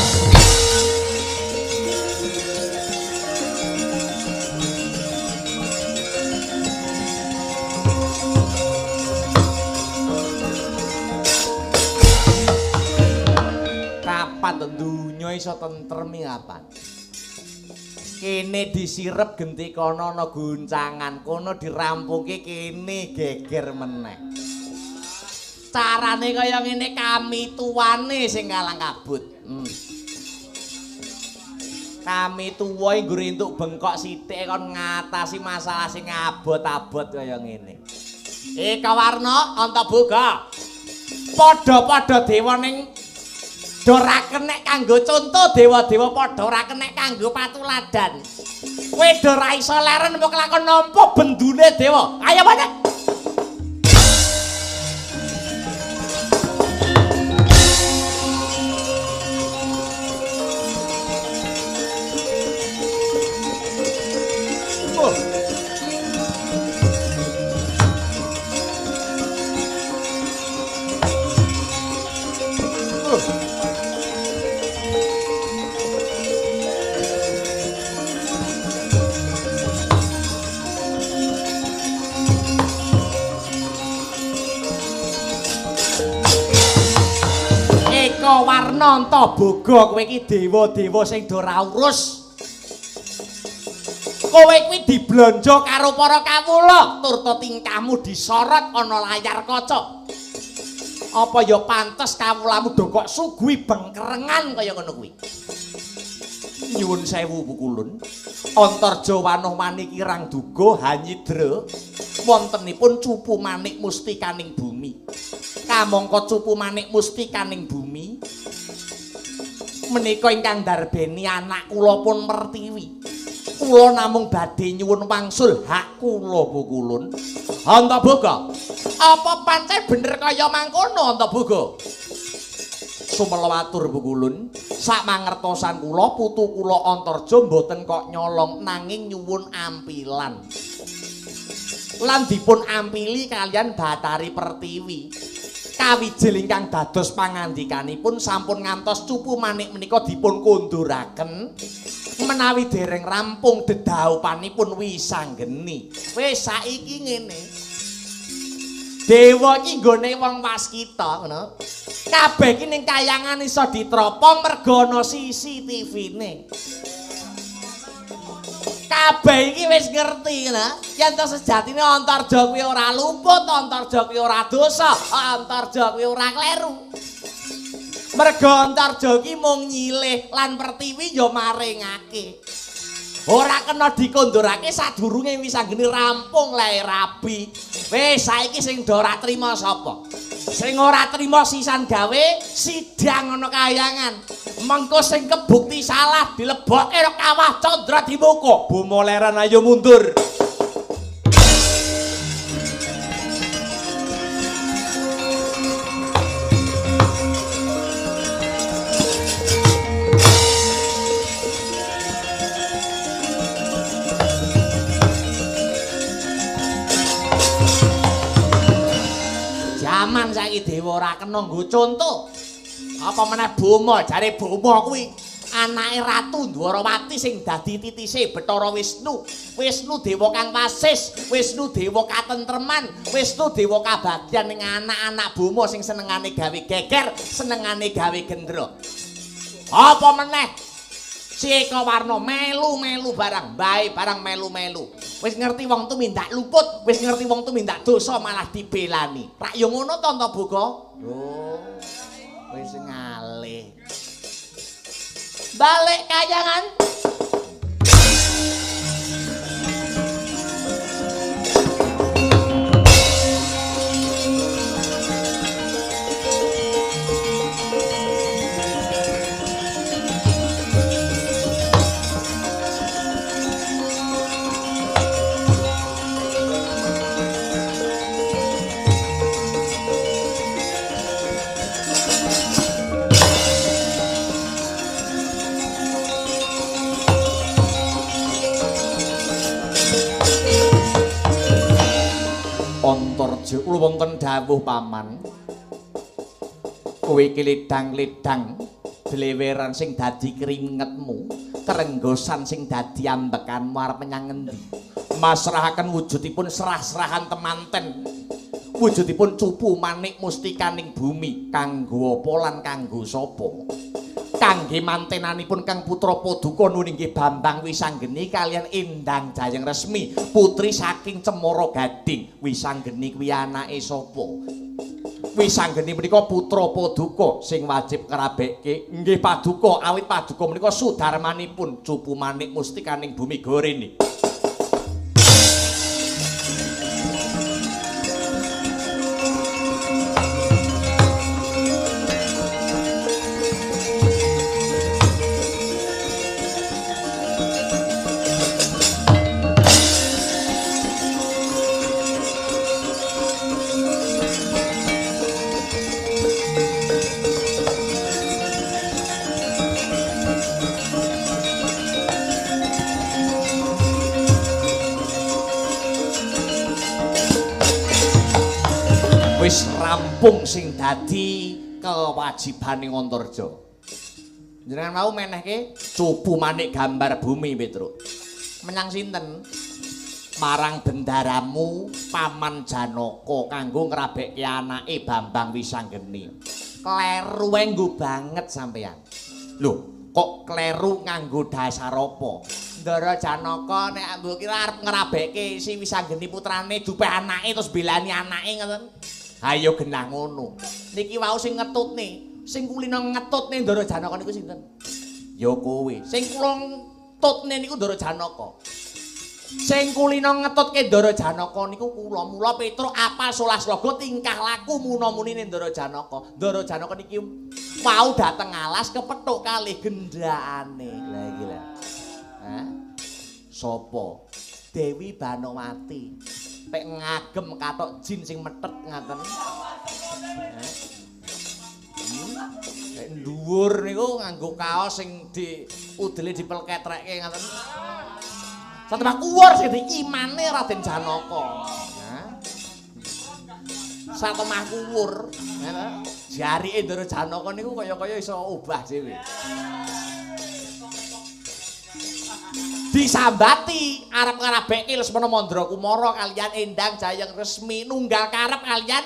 Kapan donya iso tentrem iki kapan? Kene disirep genti kono ana goncangan, kono dirampungke kene geger meneh. Carane kaya ngene kami tuwane sing kalang kabut. Kami tuwa nggo entuk bengkok sithik kon ngatasi masalah sing abot-abot kaya ngene. Eka Warna Antaboga. Padha-padha dewa ning do ra kenek kanggo conto, dewa-dewa padha ora kenek kanggo patuladan. Kowe do ra iso leren mbok lakon nampa bendune dewa. Ayo padha. Eka Warna Antaboga kowe iki dewa-dewa sing do ora urus. Kowe kuwi diblanja karo para kawula, turta tingkahmu disorot ana layar kaca. Apa ya pantes kawulamu do kok suguhi bengkerengan kaya ngono kuwi. Nyuwun sewu Pukulun. Antarja wanuh maniki rang duga hanyidra wontenipun cupu manik mustikaning bumi. Kamangka cupu manik mustikaning bumi menika ingkang darbeni anak kula pun Pertiwi. Kula namung badhe nyuwun wangsul hak kula Pukulun. Antaboga, apa pancen bener kaya mangkono Antaboga? Sumela atur Pukulun, sak mangertosan kula putu kula Antarja mboten kok nyolong nanging nyuwun ampilan. Lan dipun ampili kalian Bathari Pertiwi. Kawijil ingkang dados pangandikanipun sampun ngantos cupu manik menika dipun konduraken menawi dereng rampung dedhaupanipun wisanggeni. Wis saiki ngene. Dewa iki nggone wong waskita ngono. Kabeh iki ning kayangan iso ditropong mergo ana CCTV-ne. Kabeh iki wis ngerti ngono. Yen to sejatine Antarja kuwi ora luput, Antarja kuwi ora dosa, Antarja kuwi ora kleru. Mergo Antarja iki mung nyilih lan Pertiwi ya maringake. Ora kena dikondorake sadurunge wisanggeni rampung lae rabi. Wis saiki sing do ora trima sapa? Sing ora trima sisan gawe sidang ana kayangan. Mengko sing kebukti salah dilebokke nang kawah Candra Dimuka. Boma leren ayo mundur. Jaman saiki dewa ora kena nggo conto. Apa meneh Boma, jare Boma kuwi anake Ratu Dwarawati sing dadi titise Bathara Wisnu. Wisnu dewa kang wasis, Wisnu dewa katentreman, Wisnu dewa kabagyan ning anak-anak Boma sing senengane gawe geger, senengane gawe gendra. Apa meneh Si Eka Warna melu-melu barang, bae barang melu-melu. Wis ngerti wong tumindak luput, wis ngerti wong tumindak dosa malah dibelani. Rak yo ngono to Antaboga? Oh. Wis ngalih. Balik kayangan. Antarja, kula wonten dawuh paman. Kowe iki ledang-ledang dleweran sing dadi kringetmu, krenggosan sing dadi ambekanmu arep menyang ngendi? Masrahaken wujudipun serah-serahan temanten. Wujudipun cupu manik mustikaning bumi kanggo apa lan kanggo sapa? Kangge mantenanipun Kang Putra Paduka nuninggi Bambang Wisanggeni kaliyan Endang Jayeng Resmi, putri saking Cemara Gading. Wisanggeni kuwi anake sapa? Wisanggeni menika putra Paduka sing wajib ngrabekke nggih Paduka, awit Paduka menika sudarmanipun cupu manik mustikaning bumi Gorene. Wis rampung sing dadi kewajibane Antarja. Jenengan mau menehke cupu manik gambar bumi Petruk. Menyang sinten? Marang bendaramu Paman Janaka kanggo ngrabekke anake Bambang Wisanggeni. Kleru nggo banget sampean. Lho, kok kleru nganggo dasar apa? Ndara Janaka nek mbok kira arep ngrabekke si Wisanggeni putrane dupe anake terus belani anake ngoten. Ayo genah ngono. Niki wau sing ngetutne, sing kulino ngetutne Ndara Janaka niku sinten? Ya kowe. Sing kula ngetutne niku Ndara Janaka. Sing kulino ngetutke Ndara Janaka niku kula. Mula Petruk apal solas sloga tingkah laku muna-munine Ndara Janaka. Ndara Janaka niki wau dateng alas kepethuk kalih gendhakane. Lah iki lho. Hah? Sopo? Dewi Banowati. Pek ngagem kathok jin sing methet ngaten. Nek dhuwur niku nganggo kaos sing di udele dipelketrekke ngaten. Satemah kuwur sing imane Raden Janaka. Hah? Satemah kuwur, ngono. Jarike Ndara Janaka niku kaya-kaya iso obah dhewe. Disambati arep ngrabekke Lesmana Mandra Kumara kaliyan Endang Jayeng Resmi nunggal karep kaliyan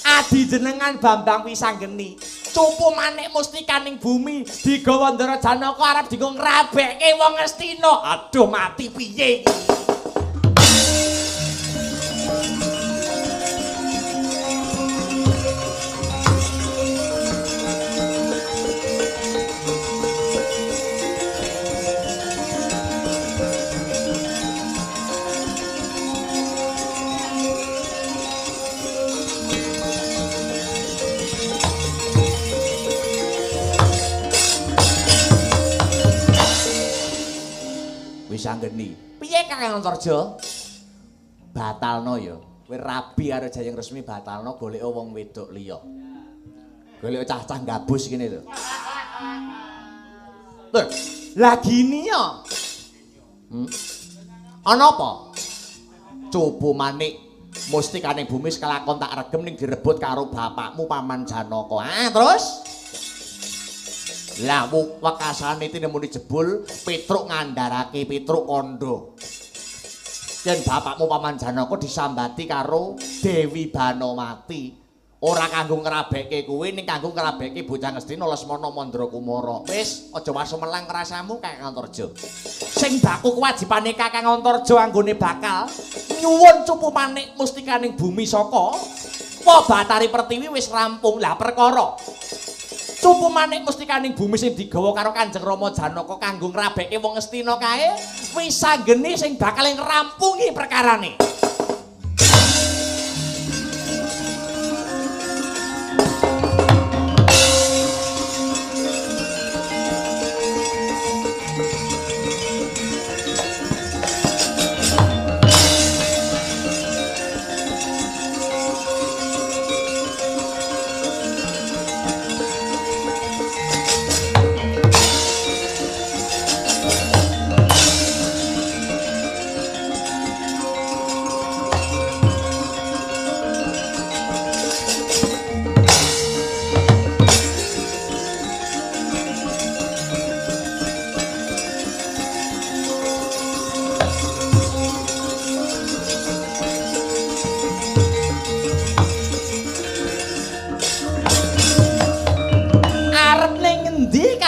adi jenengan Bambang Wisanggeni. Cupu manik mustikaning bumi digawa Ndara Janaka arep dienggo ngrabekke wong Ngastina. Aduh mati piye iki? Wisanggeni. Piye Kakang Antarja? Batalno ya. Kowe rabi karo Jayeng Resmi batalno goleka wong wedok liya. Goleka cah-cah gabus kene lho. Lho, lah gini ya. Ana apa? Cupu manik mustikaning bumi kelakon tak regem ning direbut karo bapakmu Paman Janaka. Ah, terus? Lah wekasane tinemuni jebul Petruk ngandharake Petruk kandha. Yen bapakmu Paman Janaka disambati karo Dewi Banowati, ora kanggo ngrabekke kuwi ning kanggo ngrabekke bocah Ngastina Lesmana Mandra Kumara. Wis aja wasu melang rasamu Kakang Antarja. Sing baku kewajibane Kakang Antarja anggone bakal nyuwun cupu manik mustikaning bumi saka wa Bathari Pertiwi wis rampung. Lah perkara cupu manik mustikaning bumi sing digawa karo Kanjeng Rama Janaka kanggo ngrabekke wong Ngastina kae Wisanggeni sing bakal ngrampungi perkarane.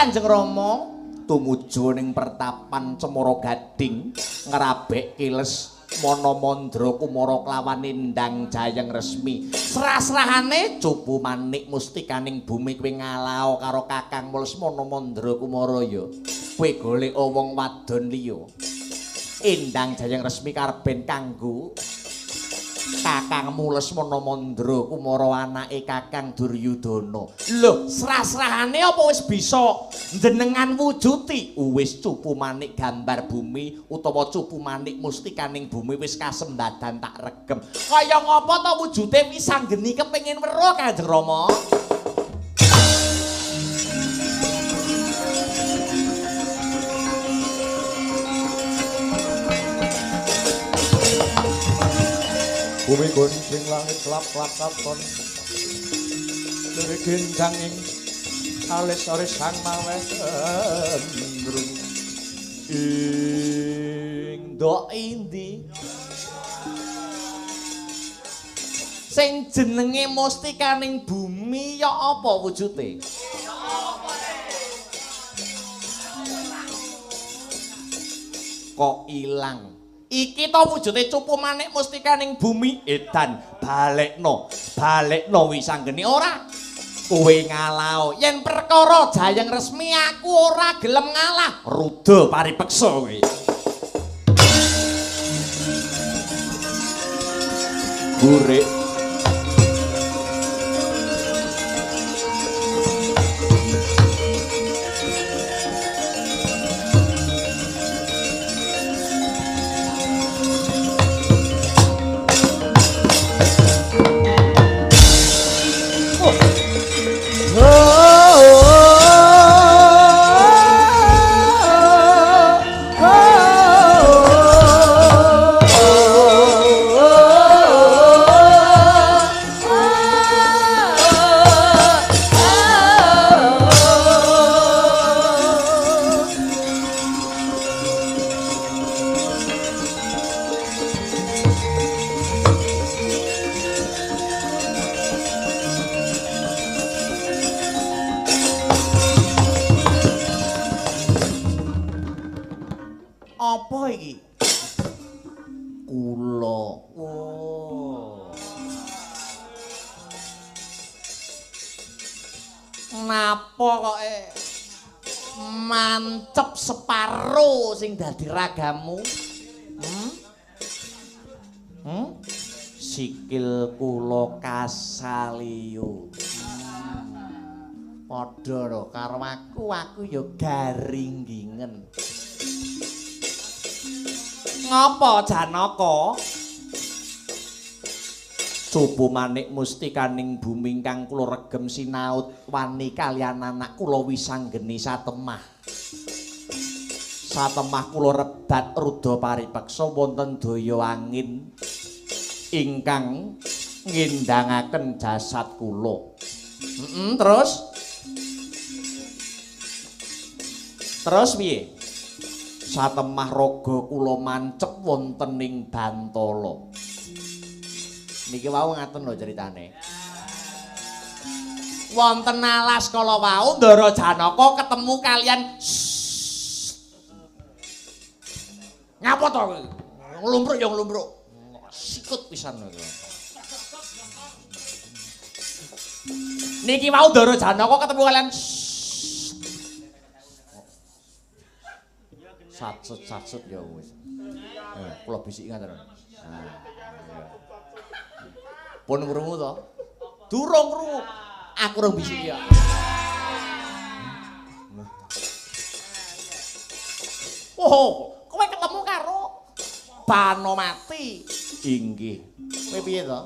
Kanjeng Rama? Tumuju ning pertapan Cemara Gading ngrabek kiles Mana Mandra Kumara kelawan Endang Jayeng Resmi. Srah-srahane cupu manik mustikaning bumi kowe ngalao karo Kakang Lesmana Mandra Kumara ya. Kowe golek wong wadon liya. Endang Jayeng Resmi karben kanggo Kakangmu Lesmana Mandra Kumara anake Kakang Duryudana. Lho, srah-srahane apa wis bisa njenengan wujuti? Wis cupu manik gambar bumi utawa cupu manik mustikaning bumi wis kasembadan tak regem. Kaya ngapa ta wujude wisanggeni kepengin weruh Kanjeng Rama? Bumi goncing langit klap-klap katon. Luri ginjanging alis aris sang maweh gendrung. Ing ndok indi sing jenenge mustikaning bumi ya apa wujude? Kok ilang? Iki to wujude cupu manik mustikaning bumi. Edan, balekno, balekno wisanggeni ora. Kowe ngalao yen perkara Jayeng Resmi aku ora gelem ngalah. Ruda paripeksa kowe. Burik Apa iki? Kula. Oh. Napa kok mancep separo sing dadi ragamu? Hmm? Hmm? Sikil kula kasaliyo. Padha lho karo aku, aku ya garinggingen. Ngapa Janaka? Cupu manik mustikaning bumi ingkang kula regem sinaut wani kaliyan anak kula wisanggeni satemah. Satemah kula rebat ruda paripeksa wonten daya angin ingkang ngindangaken jasad kula. Terus? Terus piye? Satemah raga kula mancep wonten ing Bantala. Niki wau ngaten lho ceritane. Wonten alas kala wau Ndara Janaka ketemu kalian. Ngapa to? Nglumpruk ya nglumpruk. Sikut pisan lho. Niki wau Ndara Janaka ketemu kalian. Satsut-satsut ya wis. Kula bisiki ngaten. Nah. Pun krungu to? Durung krungu. Aku rung bisiki ya. Oh, kowe ketemu karo Banomati. Inggih. Kowe piye to?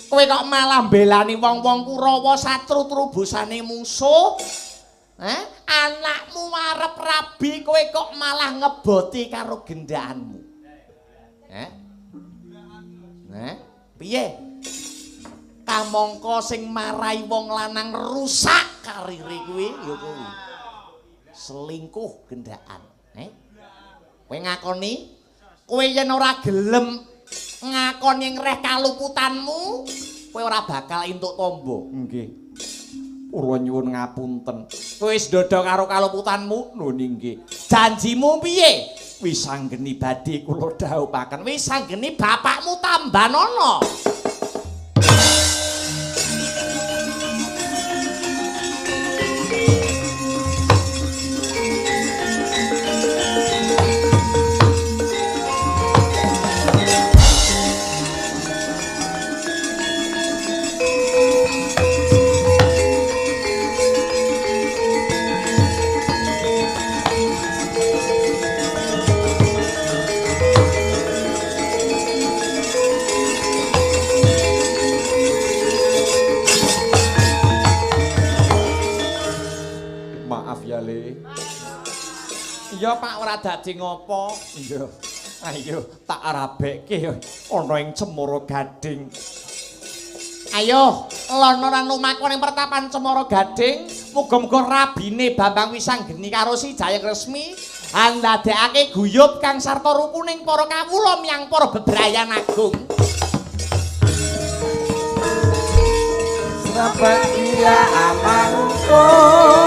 Kowe kok malah mbelani wong-wong Kurawa satru trubosane mungsuh? Eh? Anakmu arep rabi kowe kok malah ngeboti karo gendaanmu. Eh? Eh? Piye? Kamangka sing marai wong lanang rusak karire kuwi ya kuwi. Selingkuh gendaan, eh? Kowe ngakoni? Kowe yen ora gelem ngakoni ngreh kaluputanmu, kowe ora bakal entuk tombo. Nggih. Kula nyuwun ngapunten. Kowe wis ndodho karo kaluputanmu? Lho nggih. Janjimu piye? Wisanggeni badhe kula dhawuhaken. Wisanggeni bapakmu tambanana. Iya Pak, ora dadi ngopo. Iya. Ayo tak rabekke ana ing Cemara Gading. Ayo, lono lan lumaku ning pertapan Cemara Gading. Muga-muga rabine Bambang Wisanggeni karo si Jayeng Resmi andadekake guyub kang sarta rukuning para kawula miyang para bebrayan agung. Sabagia amangkung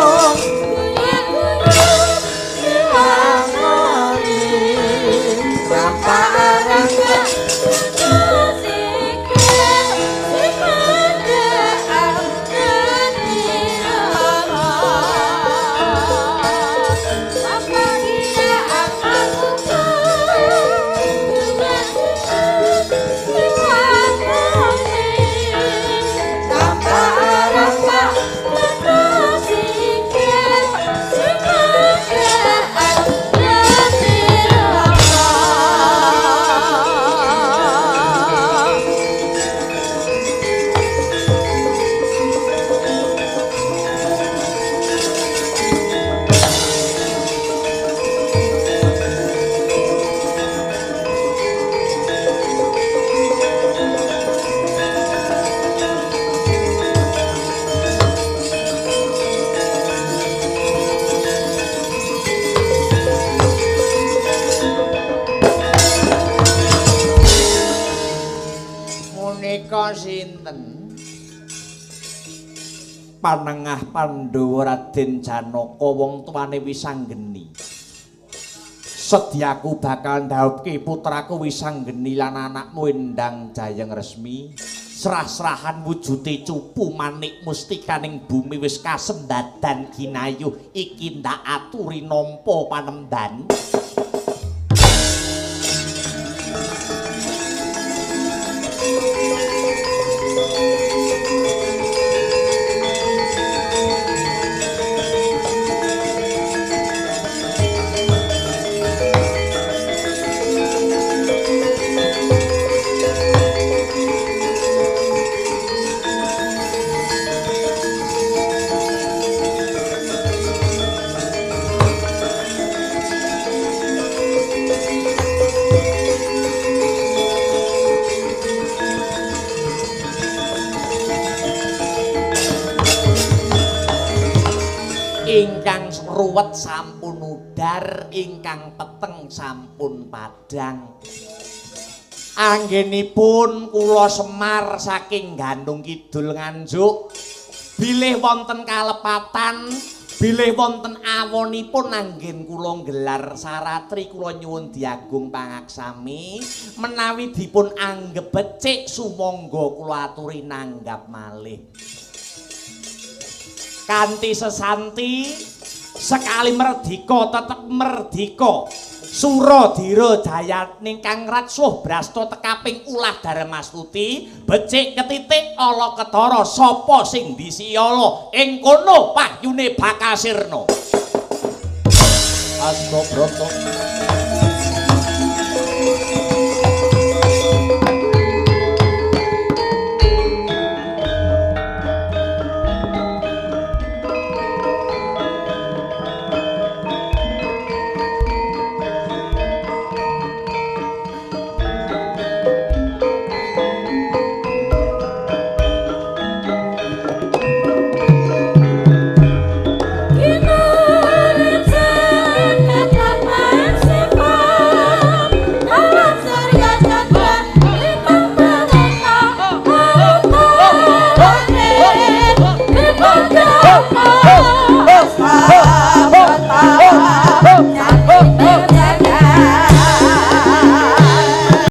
Sinten? Panengah Pandhawa Raden Janaka wong tuane Wisanggeni. Sedyaku bakal ndhaupke putraku Wisanggeni lan anakmu Endang Jayeng Resmi. Serah-serahan wujude cupu manik mustikaning bumi wis kasembadan ginayuh iki ndak aturi nampa panemban. Ingkang ruwet sampun udar, ingkang peteng sampun padhang. Anggenipun kula Semar saking Gandung Kidul Nganjuk, bilih wonten kalepatan, bilih wonten awonipun anggen kula nggelar saratri kula nyuwun diagung pangaksami, menawi dipun anggep becik sumangga kula aturi nanggap malih. Kanthi sesanti sekali merdika tetep merdika. Sura dira jayaning kang ratsuh brasta tekaping ulah Darmastuti, becik ketitik ala ketara sapa sing disiyala ing kono pahyune bakal sirna. Asta brata.